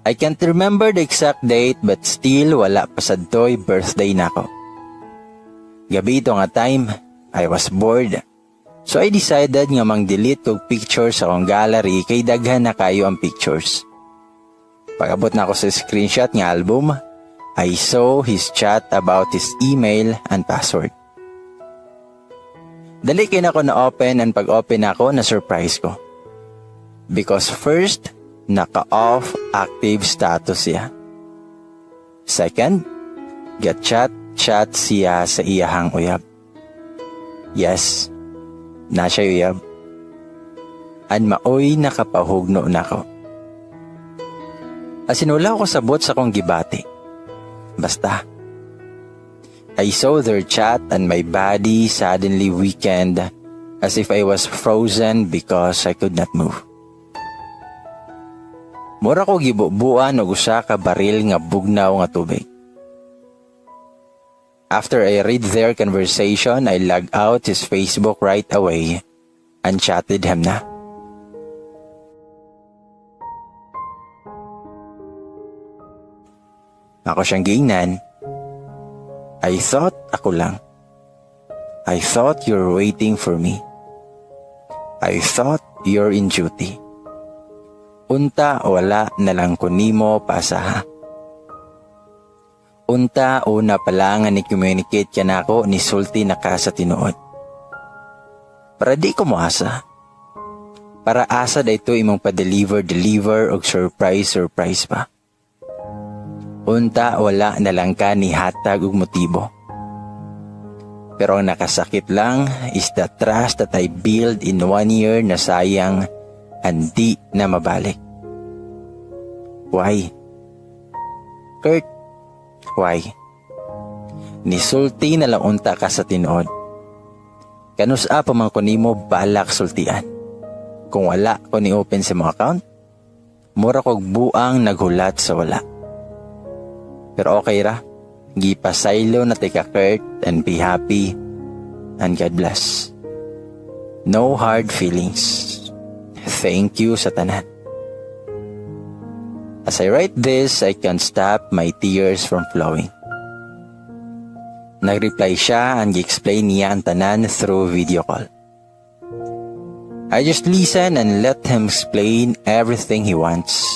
I can't remember the exact date, but still wala pa sadtoy birthday nako. Gabi ito nga time, I was bored. So I decided nga mang-delete og pictures sa akong gallery kay daghan na kayo ang pictures. Pag-abot na ako sa screenshot nga album, I saw his chat about his email and password. Dali kay nako na-open, and pag-open ako, na-surprise ko. Because first, naka-off active status siya. Second, ga-chat-chat siya sa iyahang uyab. Yes, na siya uyab. And maoy nakapahugno nako. As in, wala ko sabot sa akong gibati. Basta, I saw their chat and my body suddenly weakened as if I was frozen because I could not move. Mura ko gibubuan og usa ka baril nga bugnaw nga tubig. After I read their conversation, I logged out his Facebook right away and chatted him na. Ako siyang giingnan. I thought ako lang. I thought you're waiting for me. I thought you're in duty. Unta wala na lang ko nimo pasaha. Unta una pa lang nga ni-communicate ka nako, ni sulti na ka sa tinuod. Para di ko moasa. Para asa dayto imong pa-deliver deliver og surprise surprise pa. Unta wala na lang ka ni hatag og motibo. Pero ang nakasakit lang is the trust that I build in 1 year na sayang andi na mabalik. Why? Kurt, why? Nisulti na lang unta ka sa tinuod. Kanus-a pa man ko nimo balak sultian. Kung wala ko ni open sa imong account, mura kog buang naghulat sa wala. Pero okay ra. Gipasaylo na tika, Kurt, and be happy and God bless. No hard feelings. Thank you sa tanan. As I write this, I can't stop my tears from flowing. Nag-reply siya and gi-explain niya ang tanan through video call. I just listen and let him explain everything he wants.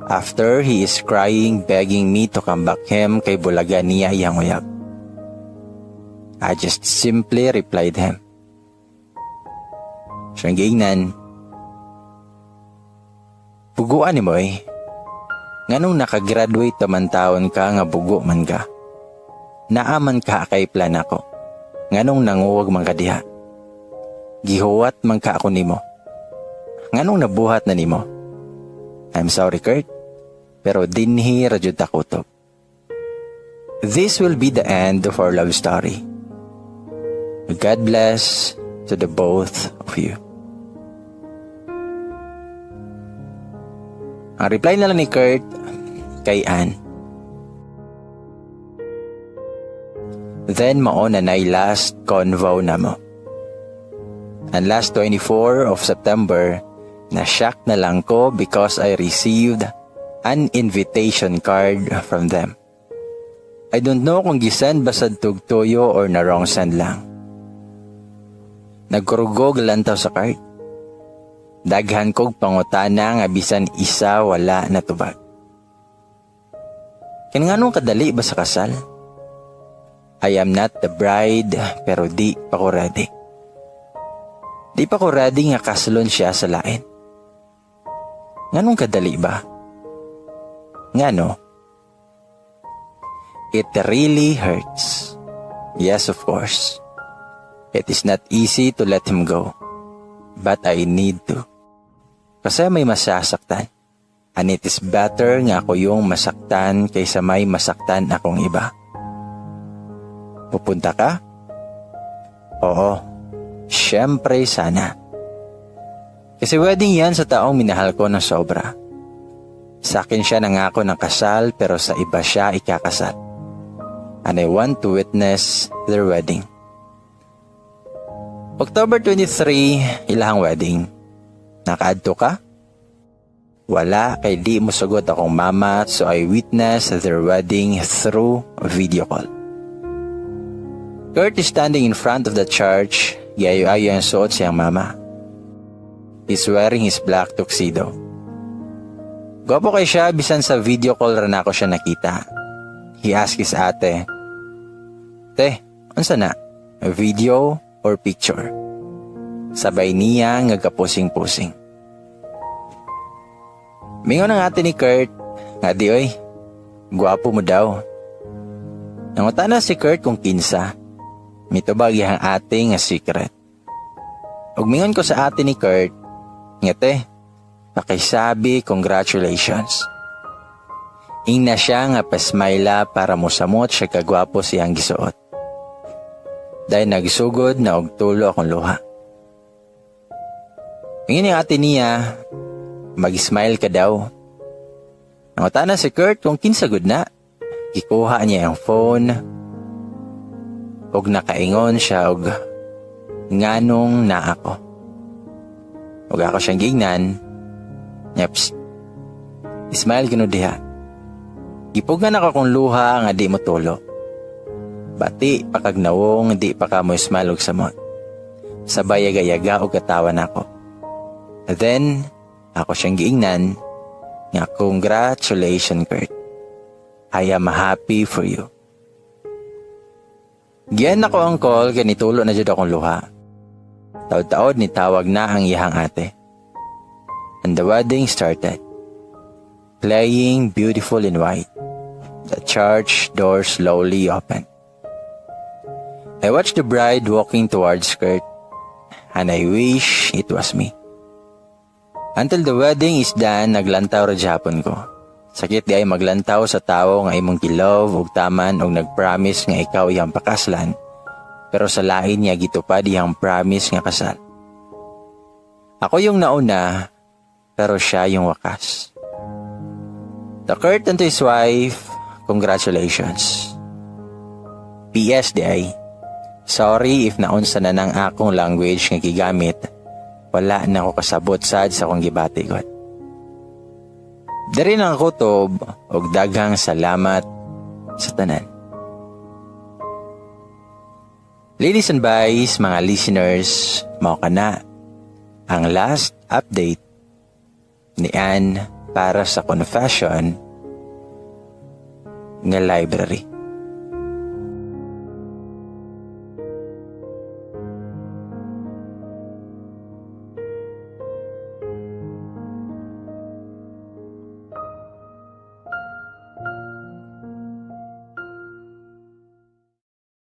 After, he is crying, begging me to come back him kay bulaga niya iyang uyab. I just simply replied him. Siyang giingnan, "Buguan ni mo eh. Nganong nakagraduate man taon ka nga bugo man ka? Naaman ka kay plan ako. Nganong nanguwag man ka diha? Gihuwat man ka ako nimo. Nganong nabuhat na nimo? I'm sorry, Kurt, pero dinhi ra jud ta kutob. This will be the end of our love story. God bless to the both of you." Ang reply na lang ni Kurt kay Ann. Then mao na nay last convo namo. And last 24 of September, na-shock na lang ko because I received an invitation card from them. I don't know kung gisend ba sad tug tuyo or na wrong send lang. Nagkurugog lantaw sa card. Daghan kog pangutana nga bisan isa wala natubag. Kaya nganong kadali ba sa kasal? I am not the bride, pero di pa ko ready. Di pa ko ready nga kaslon siya sa lain. Nganong kadali ba? Ngano? It really hurts. Yes, of course. It is not easy to let him go. But I need to. Kasi may masasaktan. And it is better nga ako yung masaktan kaysa may masaktan akong iba. Pupunta ka? Oo. Siyempre sana. Kasi wedding yan sa taong minahal ko ng sobra. Sa akin siya nangako ng kasal, pero sa iba siya ikakasal. And I want to witness their wedding. October 23, ilahang wedding. Nakaadto ka? Wala, kay di mo sugot akong mama, so I witnessed their wedding through video call. Kurt is standing in front of the church, giayo-ayo ang suot siyang mama. He's wearing his black tuxedo. Gwapo kay siya bisan sa video call ra nako siya nakita. He asked his ate, "Te, unsa na? Video or picture?" Sabay niya nga kapusing-pusing. Mingon ang ate ni Kurt, nga di oy, gwapo mo daw. Nangutana si Kurt kung kinsa. Mitubag iyang ate nga secret. Ug mingon ko sa ate ni Kurt, nga te, pakisabi congratulations. Ingna siya nga pasmayla para mosamot siya kagwapo siyang gisuot. Dahil nagsugod na og tulo akong luha. Ingin yung ate niya, mag-smile ka daw. Nangutana si Kurt kung kinsa gud na. Gikuha niya ang phone. Ug nakaingon siya og nganong na ako. Ug ako siyang giingnan. Psst. Smile kuno diha. Gipugan ako kung luha nga di mo tulo. Bati pa kag nawong, di pa ka mo smile og samot. Sabay yaga-yaga og katawa nako. Then, ako siyang giingnan nga congratulations, Kurt. I am happy for you. Giyan ako ang call kay nitulo na jud akong luha. Taod-taod ni tawag na ang iyang ate. And the wedding started. Playing Beautiful in White. The church door slowly opened. I watched the bride walking towards Kurt, and I wish it was me. Until the wedding is done, naglantaw ra japon ko. Sakit di ay maglantaw sa tawo nga imong gilove ug taman og nagpromise nga ikaw iyang pakaslan, pero sa lain niya gitupad iyang promise nga kasal. Ako yung nauna, pero siya yung wakas. To Kurt and to his wife, congratulations. PS diay, sorry if naunsa na nang akong language nga gigamit. Wala na ako kasabot sad sa akong gibati god. Diri nang kutob og daghang salamat sa tanan. Ladies and boys, mga listeners, mao kana ang last update ni Anne para sa confession nga library.